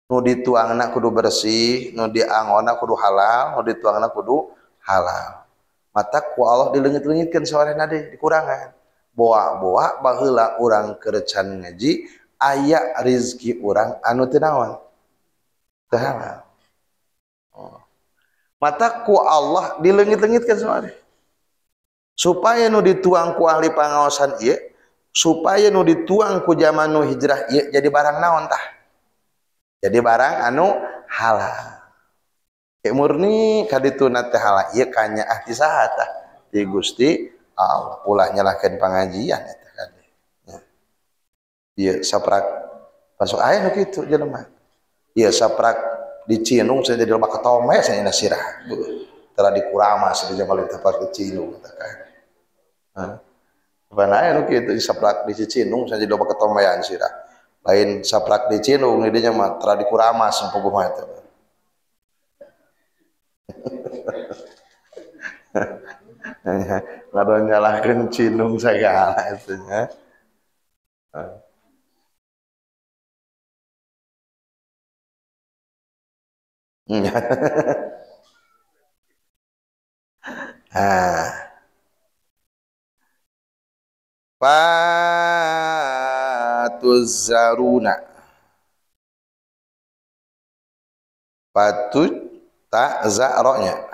Nu dituangna kudu bersih, nu diangona kudu halal, nu dituangna kudu halal. Mata ku Allah dileungit-leungitkeun sorena deui dikurangan. Boa-boa baheula urang keur can ngaji, Aya rizki urang anu teu naon? Teu halal. Oh. Mata ku Allah dileungit-leungitkeun soalnya. Supaya nu dituang ku ahli pangaosan ieu, supaya nu dituang ku zaman nu hijrah ieu jadi barang naon tah? Jadi barang anu halal. Kayak murni kadituna teh halal ieu kanyaah ti saha tah? Ti Gusti Allah. Ulah nyalahkeun pangajian eta kade. Ieu saprak masuk aya nu kitu jelema. Ieu saprak dicinung saya jadi loba ketome saya nasirah. Telah dikuramas di zaman tempat dicinung katakan. Hah? Pan aya nu kitu saprak dicinung saya jadi loba ketomean sirah. Lain saprak dicinung di dinya mah telah dikuramas puguh mah eta. Ngadoan nyalahkeun cinung sagala eta nya. Ah. Patuzaruna. Patut ta za'ronya.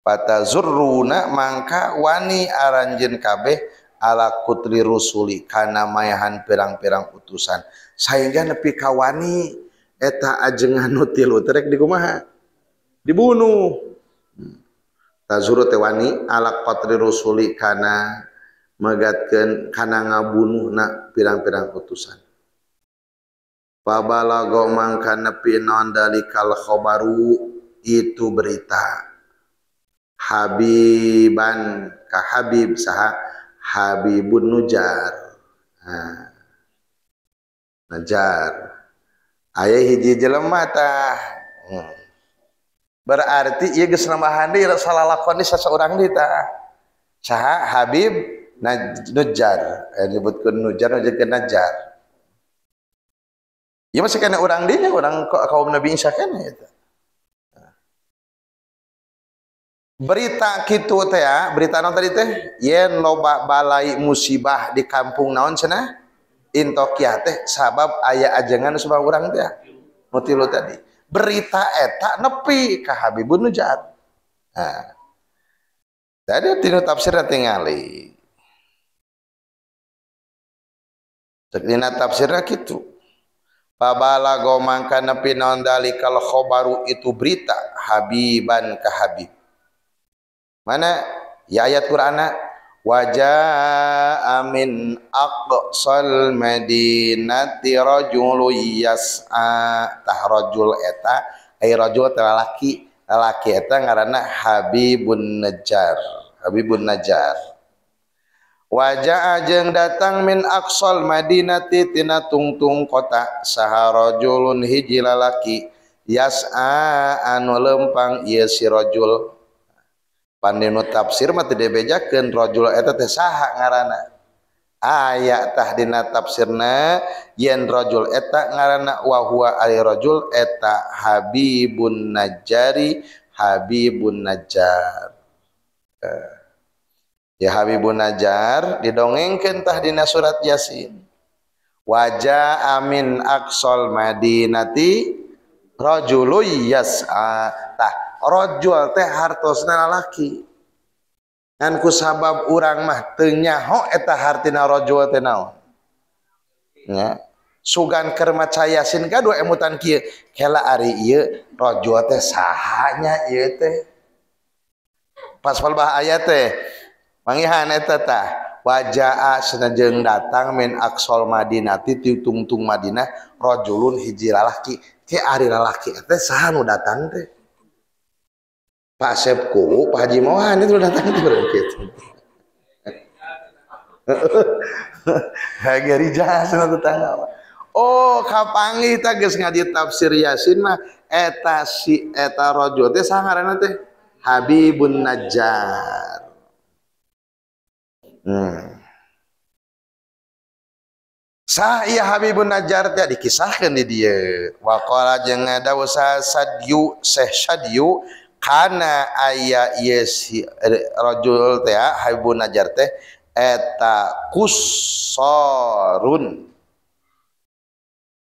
Patazurruna mangka wani aranjeun kabeh ala kutli rusuli kana mayahan pirang-pirang utusan. Sehingga nepi ka wani eta ajengan nu tilu teh rek dikumaha? Dibunuh. Tazuru teh wani ala qatli rusuli kana megatkeun kana ngabunuhna pirang-pirang utusan. Pabalago mangka nepi naon dalikal khobaru itu berita. Habiban ka Habib saha Habibun Nujar. Nah, Najar. Aya hiji jelema tah. Berarti ieu geus nambahan deui salalakon di sasaurang deui tah. Saha Habib Nujar, nyebutkeun Nujar nyebutkeun Najar. Ieu masih kana urang deui nya urang kaum Nabi Isa kana eta. Berita kitu teh ya, berita naon tadi teh? Yen loba balai musibah di kampung naon cenah? Intokiah teh sabab aya ajengan sebab urang teh. Nu tilu tadi. Berita eta nepi ka Habibun Nujar. Nah. Tadi tinu tafsirna tingali. Cek dina tafsirna kitu. Pabalago mangka nepi naon dalikal khobaru itu berita Habiban ka Habib. Mana ya ayat Qur'ana wajaa min aqsal madinati rajulun yas'a. Tah rajul eta ai rajul teh lalaki, lalaki eta ngaranna Habibun Najjar, Habibun Najjar. Wajaa jeung datang min aqsal madinati tina tungtung kota saha rajulun hiji lalaki yas'a anu lempang ieu si rajul. Pandinu tafsir mah teu dibejakeun rajul eta teh saha ngaranna. Aya tah dina tafsirna yen rajul eta ngaranna wa huwa ari rajul eta Habibun Najjari, Habibun Najjar. Ya Habibun Najjar didongengkeun tah dina surat Yasin. Waja amin aqsal madinati rajulun yas'a. Tah rajul teh hartosna lalaki. Ngan ku sabab urang mah teu nyaho eta hartina rajul teh naon. Nya sugan keur maca Yasin kadua emutan kieu, kela ari ieu rajul teh saha nya ieu teh. Pas palbah ayat teh mangihan eta tah wajaa senajeung datang min aqsal madinati ti tungtung Madinah rajulun hiji lalaki. Ke ari lalaki teh saha nu datang teh? Pak Sepku, Pak Haji Mohan itu datang itu berarti. Hagari jasa tetangga. Oh, kapanggih tah geus ngaji tafsir Yasin mah eta si eta rajul teh saha ngaranna teh? Habibun Najjar. Sah iya Habibun Najjar teh dikisahkeun di dieu. Waqala jeung dawuh Sadyu Syekh Sadyu kana aya ieu si rajul teh Habibun Najjar teh eta kusarun.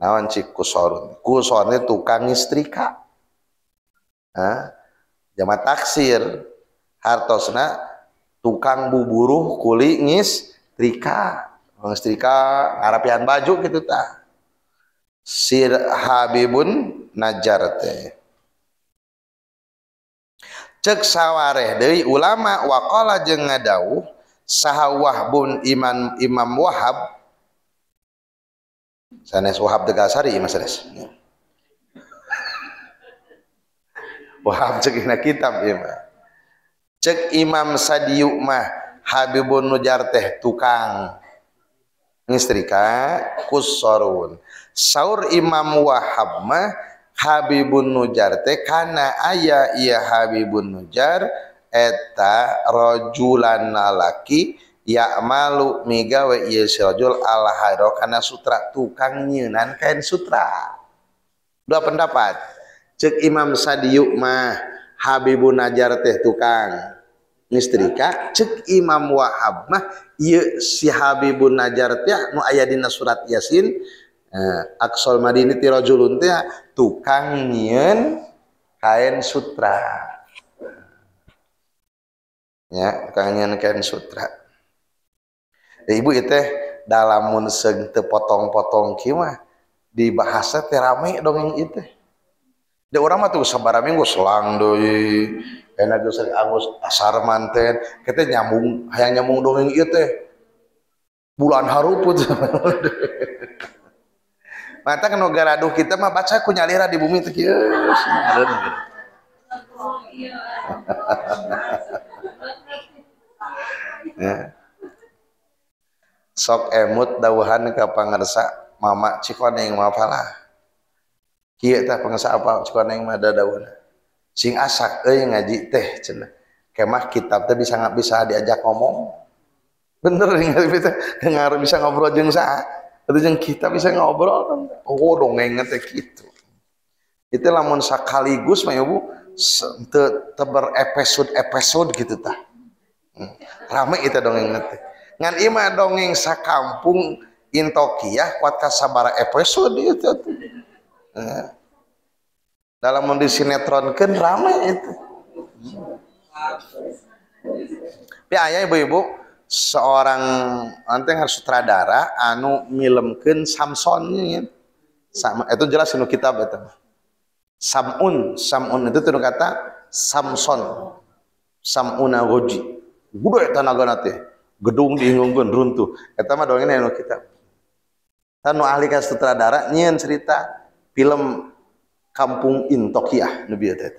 Naon cik kusorun? Kusornya tukang istrika. Hah? Jama taksir hartosna tukang buburuh kuli ngistrika. Ngistrika ngarapian baju gitu tah. Sir Habibun Najjar teh. Cek sawareh deui ulama waqala jeung ngadawuh saha Wahbun Iman Imam Wahab sanes Wahab Tegalsari imah sanes. Wahab cek dina kitab ieu mah. Cek Imam Sadiyu mah Habibun Najjar teh tukang ngistrika kusorun. Saur Imam Wahab mah Habibun Najjar teh kana aya ieu Habibun Najjar eta rajulan lalaki ya'malu migawe ieu si rajul al hairo kana sutra tukang nyeunan kain sutra. Dua pendapat. Cek Imam Sadiyu mah Habibun Najjar teh tukang ngistrika, cek Imam Wahab mah ieu si Habibun Najjar teh nu aya dina surat Yasin Aqsal Madinati rajulun teh tukang nyieun kain sutra. Ya, tukang nyieun kain sutra. Ya, ibu ieu teh dalamun seung teu potong-potong kieu mah dibahasna teh rame dongeng ieu teh. Da urang mah tuh sabaraha minggu selang deui. Enak geus angus asar manten, kita nyambung hayang nyambung dongeng ieu teh. Bulan haruput. Mata kan garaduh kita mah baca ku nyalira di bumi teh kieu. Ya. Sok emut dawuhan ka pangersa mama Cikoneng mah palah. Kieu tah pangersa apa Cikoneng mah dawuhna. Sing asak euy ngaji teh cenah. Kemah kitab teh bisa bisa diajak ngomong. Bener teh dengar bisa ngobrol jeung saha. Atau jeung kita bisa ngobrol. Oh dongeng teh kitu. Itu lamun sakaligus mah ibu teu berepisode-episode gitu tah. Rame itu dongeng teh. Ngan ieu mah dongeng sakampung Intokiyah kuat ka sabaraha episode ieu teh. Dalam mun disinetronkeun rame itu. Tapi aya ibu-ibu seorang nanti harus sutradara anu milemkeun Samson ya. Sama itu jelas nu kitab eta. Samun, Samun itu tuh kata Samson. Samuna goji. Gede tanagana teh. Gedung diinggungkeun runtuh. Eta mah dongengna nu kitab. Tah nu ahli ka sutradara nyieun cerita film Kampung Intokiyah nu bieu teh.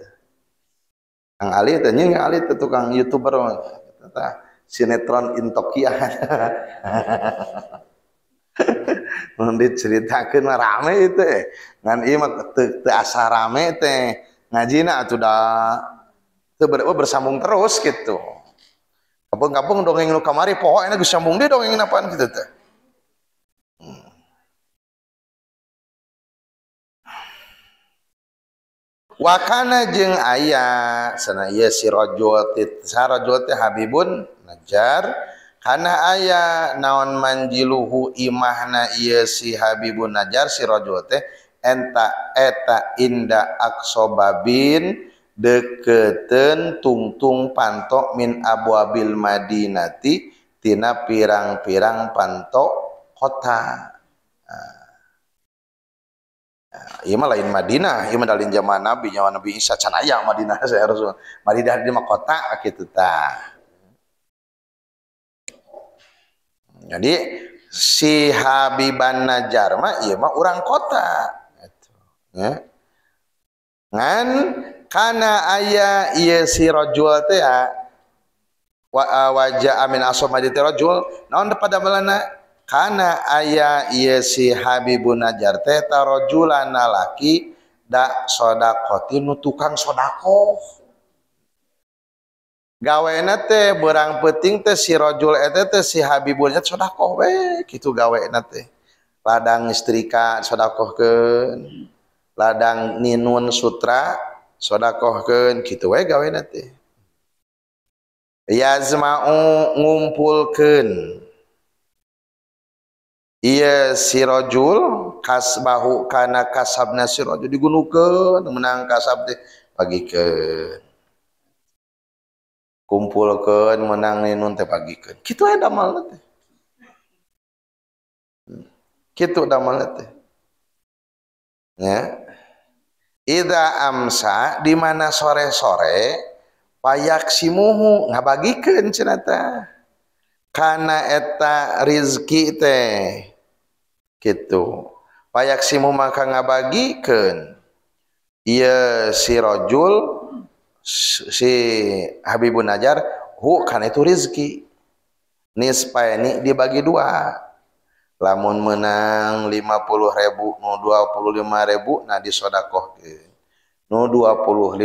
Kang Ali teh nyieun Kang Ali teh tukang YouTuber eta sinetron Intokiyah. Mun diceritakeun mah rame itu ngan ieu mah teu asa rame teh ngajina atuh da teu bersambung terus gitu. Kampung-kampung dongeng nu kamari poho enak geus sambung deui dongeng apaan kitu teh. Wakana jeung aya sana ieu si rajul teh sarajul teh Habibun Najjar kana aya naon manjiluhu imahna ieu si Habibun Najjar si rajul teh enta eta inda aksobabin deketeun tungtung pantok min abwabil madinati tina pirang-pirang pantok kota. Ieu mah lain Madinah, ieu mah lain zaman Nabi, zaman Nabi Isa can aya Madinah saya harus Madinah di mah kota kitu tah. Jadi si Habiban Najjar mah ieu mah urang kota gitu ya. Ngan kana aya ieu si rajul teh ya wa wajah amin asomadi teh rajul naon pada balana kana aya ieu si Habibun Najjar teh tarajulan laki da sedekah nu tukang sedekah. Gawena teh berang peuting teh si rajul eta teh si Habibun Najjar sedekah we kitu gawena teh. Ladang istrika sedekahkeun, ladang ninun sutra sedekahkeun kitu we gawena teh. Yazma'u ngumpulkeun ieu si rajul Kasbahu kana kasabna si rajul digunukeun menang kasab teh bagikeun. Kumpulkeun menang ninun teh bagikeun. Kitu aya damalna teh. Kitu damalna teh. Ya. Idza amsa di mana sore-sore payaksimuhu ngabagikeun cenah teh. Kana eta rizki teh kitu. Payaksimu maka ngabagikeun ieu si rajul si Habibun Najjar hu kana itu rizki. Nispaini dibagi dua. Lamun menang 50.000 nu 25.000 na disodakohkeun. Nu 25.000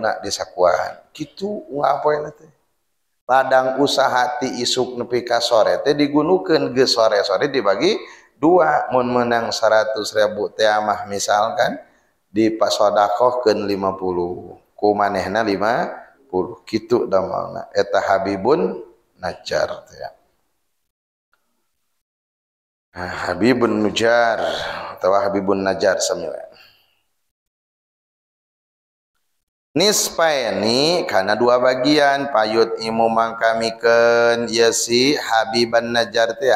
na disakuan. Kitu ngapoena teh. Ladang usaha ti isuk nepi ka sore teh digunukeun geus sore-sore dibagi dua. Mun menang 100.000 teh mah misalkan dipasodakohkeun 50 ku manehna 50 kitu damalna eta Habibun Najjar teh. Habibun Najjar atau Habibun Najjar sami we. Nispaini karena dua bagian payut imu mangkamikeun ieu si Habiban Najjar teh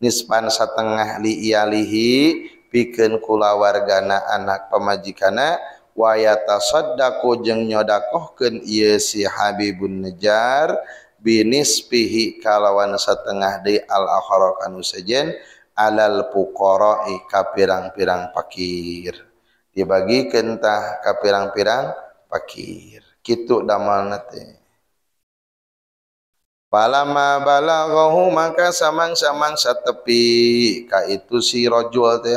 nispan satengah li iyalihi pikeun kulawargana anak pamajikana wa yatasaddaqu jeung nyodakohkeun ieu si Habibun Najjar binisbihi kalawan satengah deui al akhara kanu sejen alal fuqara'i ka pirang-pirang fakir dibagikeun tah ka pirang-pirang fakir kitu damalna teh. Palama balaghahu maka samang-samang satepi ka itu si rajul teh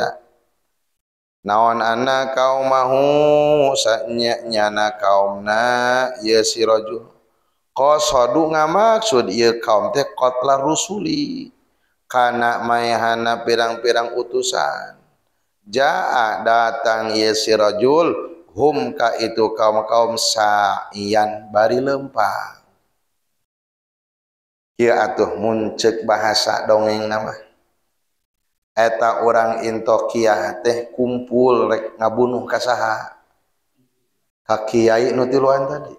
naon ana kaumahu sanya nyana kaumna ieu si rajul qasadu ngamaksud ieu kaum teh qatla rusuli kana mayahana pirang-pirang utusan jaa datang ieu si rajul hum ka itu kaum-kaum sa'ian bari lempang. Ieu atuh mun ceuk bahasa dongeng nama eta urang Intokiah teh kumpul rek ngabunuh ka saha ka kiai nu tiluan tadi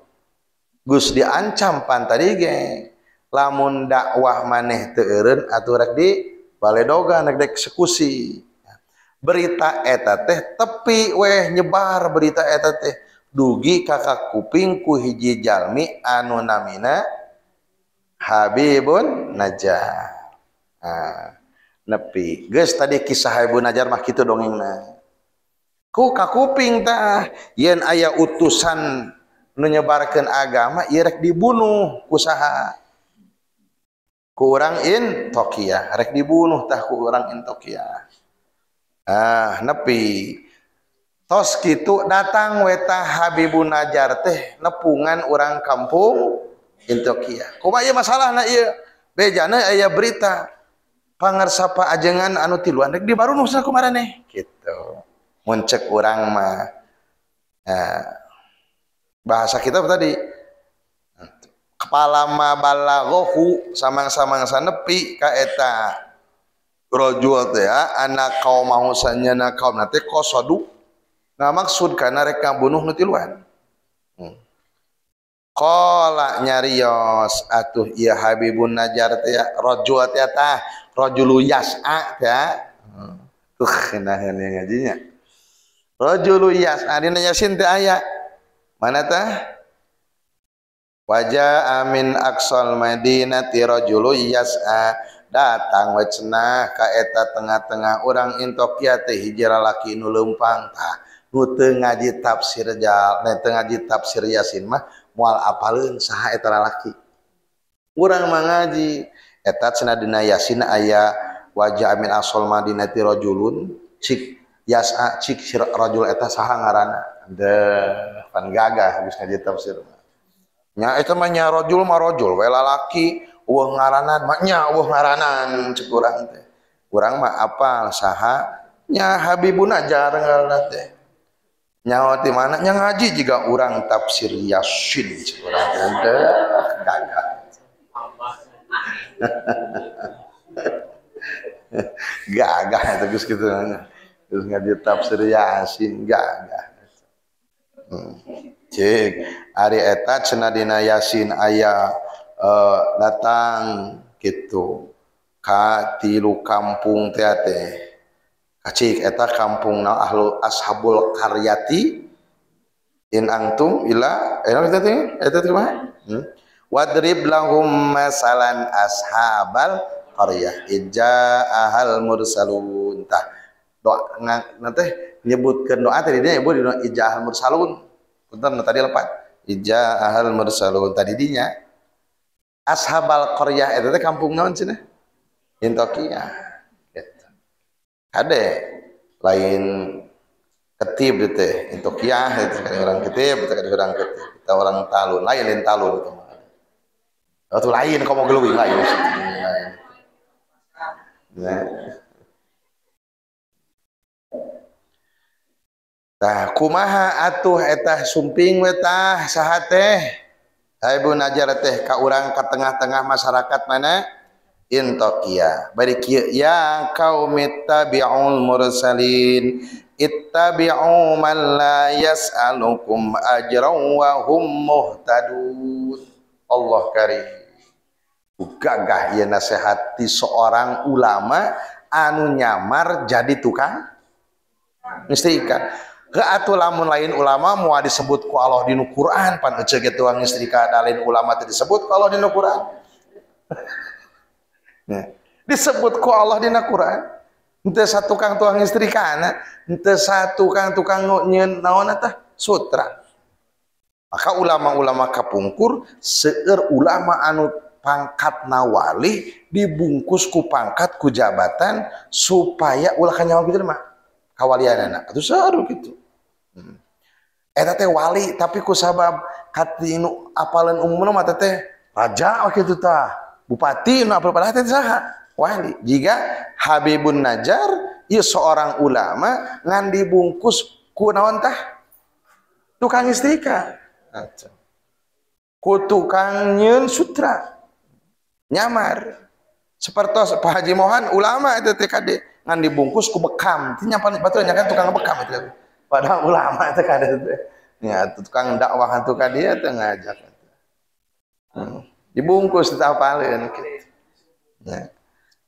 geus diancam pan tadi ge lamun dakwah maneh teu eureun atuh rek di baledogan rek dieksekusi. Berita eta teh tepi weh nyebar berita eta teh dugi ka kuping ku hiji jalmi anu namina Habibun Najjar. Nah, nepi geus tadi kisah Habibun Najjar mah kitu dongengna. Ku kakuping tah yen aya utusan nu nyebarkeun agama ieu rek dibunuh ku saha? Ku urang Intokia, rek dibunuh tah ku urang Intokia. Ah, nepi tos kitu datang weta Habibun Najjar teh nepungan urang kampung Intokia. Kumaha ieu masalahna ieu? Bejana aya berita pangarsapa ajengan anu tiluan rek dibarunuh saha kumaraneh kitu. Mun cek urang mah nah, bahasa kita tadi kepala ma balaghahu samang-samang sanepi ka eta rajul teh anak kaum mahu sanyana kaum teh qasadu ngamaksud kana rek ngabunuh nu tiluan. Qala nyarios atuh ieu Habibun Najjar teh rajul teh tah rajulu yas'a teh. Tuh naheun ngajinya. Rajulu yas'a dina Yasin teh aya. Mana tah? Waja amin aqsal madinati rajulu yas'a datang we cenah ka eta tengah-tengah urang Intokia teh hiji lalaki nu leumpang tah nu teu ngaji tafsir jal teu ngaji tafsir Yasin mah moal apaleun saha eta lalaki. Urang mah ngaji eta cenah dina Yasin aya waja amin aqsal madinati rajulun cik yas'a cik si rajul eta saha ngaranna. Deuh pan gagah geus ngaji tafsir mah. Nya eta mah nya rajul mah rajul we lalaki eueuh ngaranan mah nya eueuh ngaranan cek urang teh. Urang mah apal saha nya Habibun Najjar ngaranna teh. Nyaho ti mana nya ngaji jiga urang tafsir Yasin cek urang teh. Gagah. Gagah eta geus kitu. Terus ngaji tafsir Yasin enggak. Cek ari eta cenah dina Yasin aya datang gitu ka tilu kampung teh teh. Kacik eta kampung na ahlu ashabul qaryati in antum ila eta teh eta teh kumaha? Wadrib lahum masalan ashabal qaryah ija'ahal mursalun. Tah doa nanti nyebutkeun doa tadi dia nyebut dina ija'ahal mursalun. Punten tadi lepat. Ija'ahal mursalun tadi dinya ashabal qaryah eta teh kampung naon cenah? Intokia. Gitu. Kade lain ketib teh Intokia itu kan orang ketib, itu kan orang ketib. Kita orang talun, lain lain talun itu mah. Oh, itu lain kamu geluwi lain. Lain. Nah. Tah kumaha atuh eta sumping we tah saha teh? Ibu Najar teh ka urang ka tengah-tengah masyarakat mana? Intokia. Bari kieu ya kaum ittabi'ul mursalin ittabi'u man la yas'alukum ajran wa hum muhtadun. Allah karim. Gagah ieu nasehati seorang ulama anu nyamar jadi tukang nyetrika. Ke atuh lamun lain ulama moal disebut ku Allah dinu Quran pan ece ge tukang nyetrika da lain ulama teh disebut ku Allah dinu Quran. Nah, disebut ku Allah dina Quran. Henteu satukang tukang nyetrikana, henteu satukang tukang nyieun naon tah sutra. Maka ulama-ulama kapungkur seueur ulama anu pangkat nawali dibungkus ku pangkat ku jabatan supaya ulah kanyawa kitu mah kawalianana. Atuh seru kitu. Eta teh wali tapi ku sabab katinu apaleun umumna mah teh raja kitu tah. Bupati nu apal padahal teh saha? Wali. Jika Habibun Najar ieu seorang ulama ngan dibungkus ku naon tah? Tukang istrika. Ku tukang nyeun sutra. Nyamar. Sepertos Pak Haji Mohan ulama itu TKD ngan dibungkus ku bekam. Teu nyampan batur nya kan tukang bekam itu. Padahal ulama teh kada teh. Nya tukang dakwah tukang dia teh ngajak. Dibungkus teh apaleun kitu. Nah,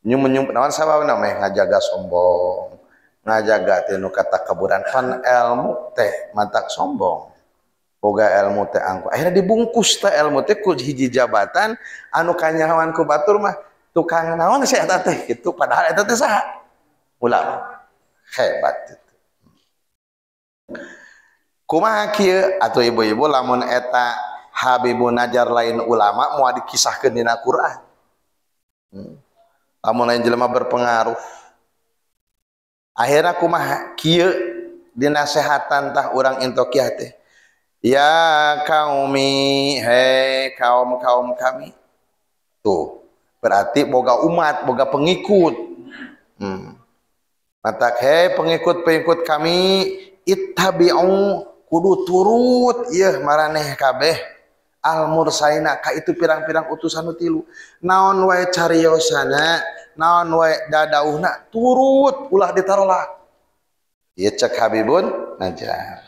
nyum-nyum naon sababna meh ngajaga sombong, ngajaga teh nu katakaburan pan ilmu teh matak sombong. Boga ilmu teh angkuh. Akhirnya dibungkus teh ilmu teh ku hiji jabatan anu kanyahoan ku batur mah tukang naon sih eta teh kitu padahal eta teh saha? Ulama. Hebat itu. Kumaha kieu atuh ibu-ibu lamun eta Habibun Najar lain ulama moal dikisahkeun dina Quran. Lamun lain jelema berpengaruh. Akhirna kumaha kieu dinasehatan tah urang Intokiah teh. Ya kaumi, hei kaum-kaum kami. Tuh, berarti boga umat, boga pengikut. Matak hei pengikut-pengikut kami, ittabi'u kudu turut ieu maraneh kabeh. Al mursalina ka itu pirang-pirang utusan nu tilu. Naon wae cariosana, naon wae dadauhna turut ulah ditarolak. Ieu cek Habibun Najar.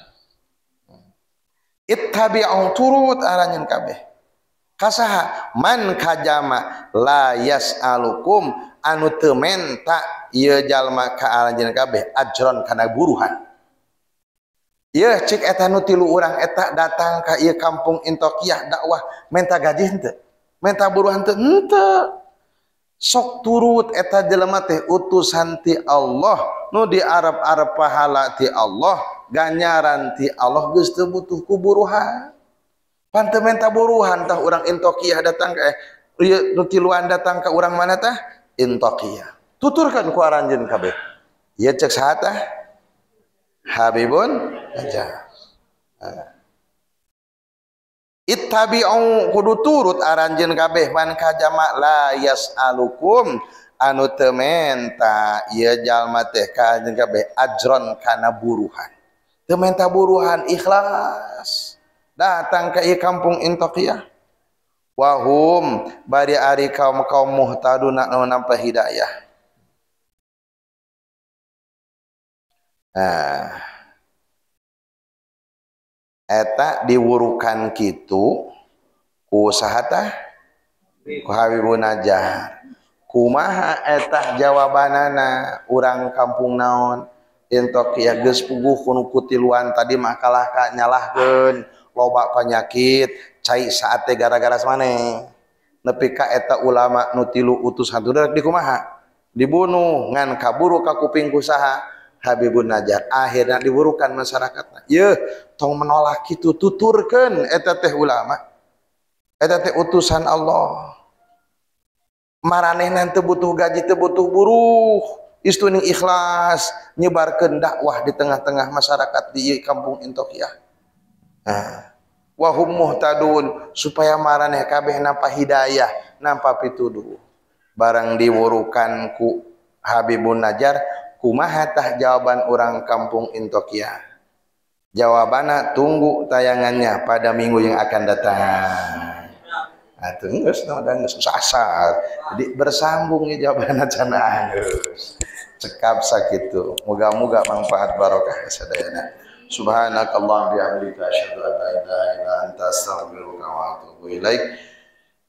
Ittabi'u turut aranjeun kabeh. Kasaha man kajama la yas'alukum anu teu menta ieu jalma ka aranjeun kabeh ajron kana buruhan. Ieu cik eta nu tilu urang eta datang ka ieu kampung Intokiah dakwah menta gaji henteu, menta buruhan henteu, henteu. Sok turut eta jelema teh utusan ti Allah nu di Arab-Arab pahala ti Allah, ganjaran ti Allah geus teu butuh ku buruhan. Pan teu menta buruhan tah urang Intokiah datang ka ieu nu tiluan datang ka urang mana tah? Intokiah. Tuturkeun ku aranjeun kabeh. Ieu cek saha tah? Habibun Najar. Ittabi'u kudu turut aranjeun kabeh man kajama la yas'alukum anu teu menta ieu jalma teh ka anjeun kabeh ajron kana buruhan. Teu menta buruhan ikhlas datang ka ieu kampung Intokiah. Wahum bari ari kaum-kaum muhtaduna nu nampa hidayah. Nah, eta diwurukan kitu ku saha tah? Ku Habibun Najjar. Kumaha eta jawabanana urang kampung naon? Intokiyah geus puguh kunu kutiluan tadi mah kalah ka nyalahkeun loba penyakit cai saat teh gara-gara maneh. Nepi ka eta ulama nu tilu utusan rek dikumaha? Dibunuh ngan kaburu ka kuping ku saha? Habibun Najjar. Akhirna diburukan masyarakatna. Yeuh, tong menolak kitu tuturkeun eta teh ulama. Eta teh utusan Allah. Maranehna teu butuh gaji, teu butuh buruh. Istuning ikhlas nyebarkeun dakwah di tengah-tengah masyarakat di kampung Intokiyah. Nah, wa hum muhtadun supaya maraneh kabeh nampa hidayah, nampa pituduh. Barang diwurukan ku Habibun Najjar, kumaha tah jawaban orang kampung Intokiyah? Jawabanna tunggu tayangannya pada minggu yang akan datang. Atuh geus geus sasar. Jadi bersambung ya jawabanna cenah geus. Cekap sakitu. Moga-moga manfaat barokah sadayana. Subhanakallah bihamdika asyhadu an la ilaha illa anta astaghfiruka wa atubu ilaik.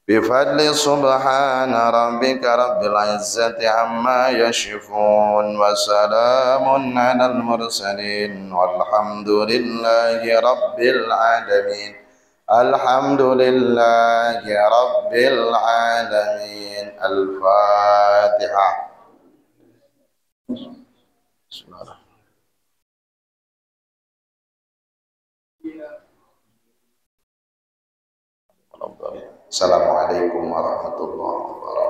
Bifadli subhana rabbika rabbil izzati amma yashifun wa salamun alal mursalin walhamdulillahi rabbil alamin. Alhamdulillahi rabbil alamin. Al-Fatihah. Bismillahirrahmanirrahim. Assalamualaikum warahmatullahi wabarakatuh.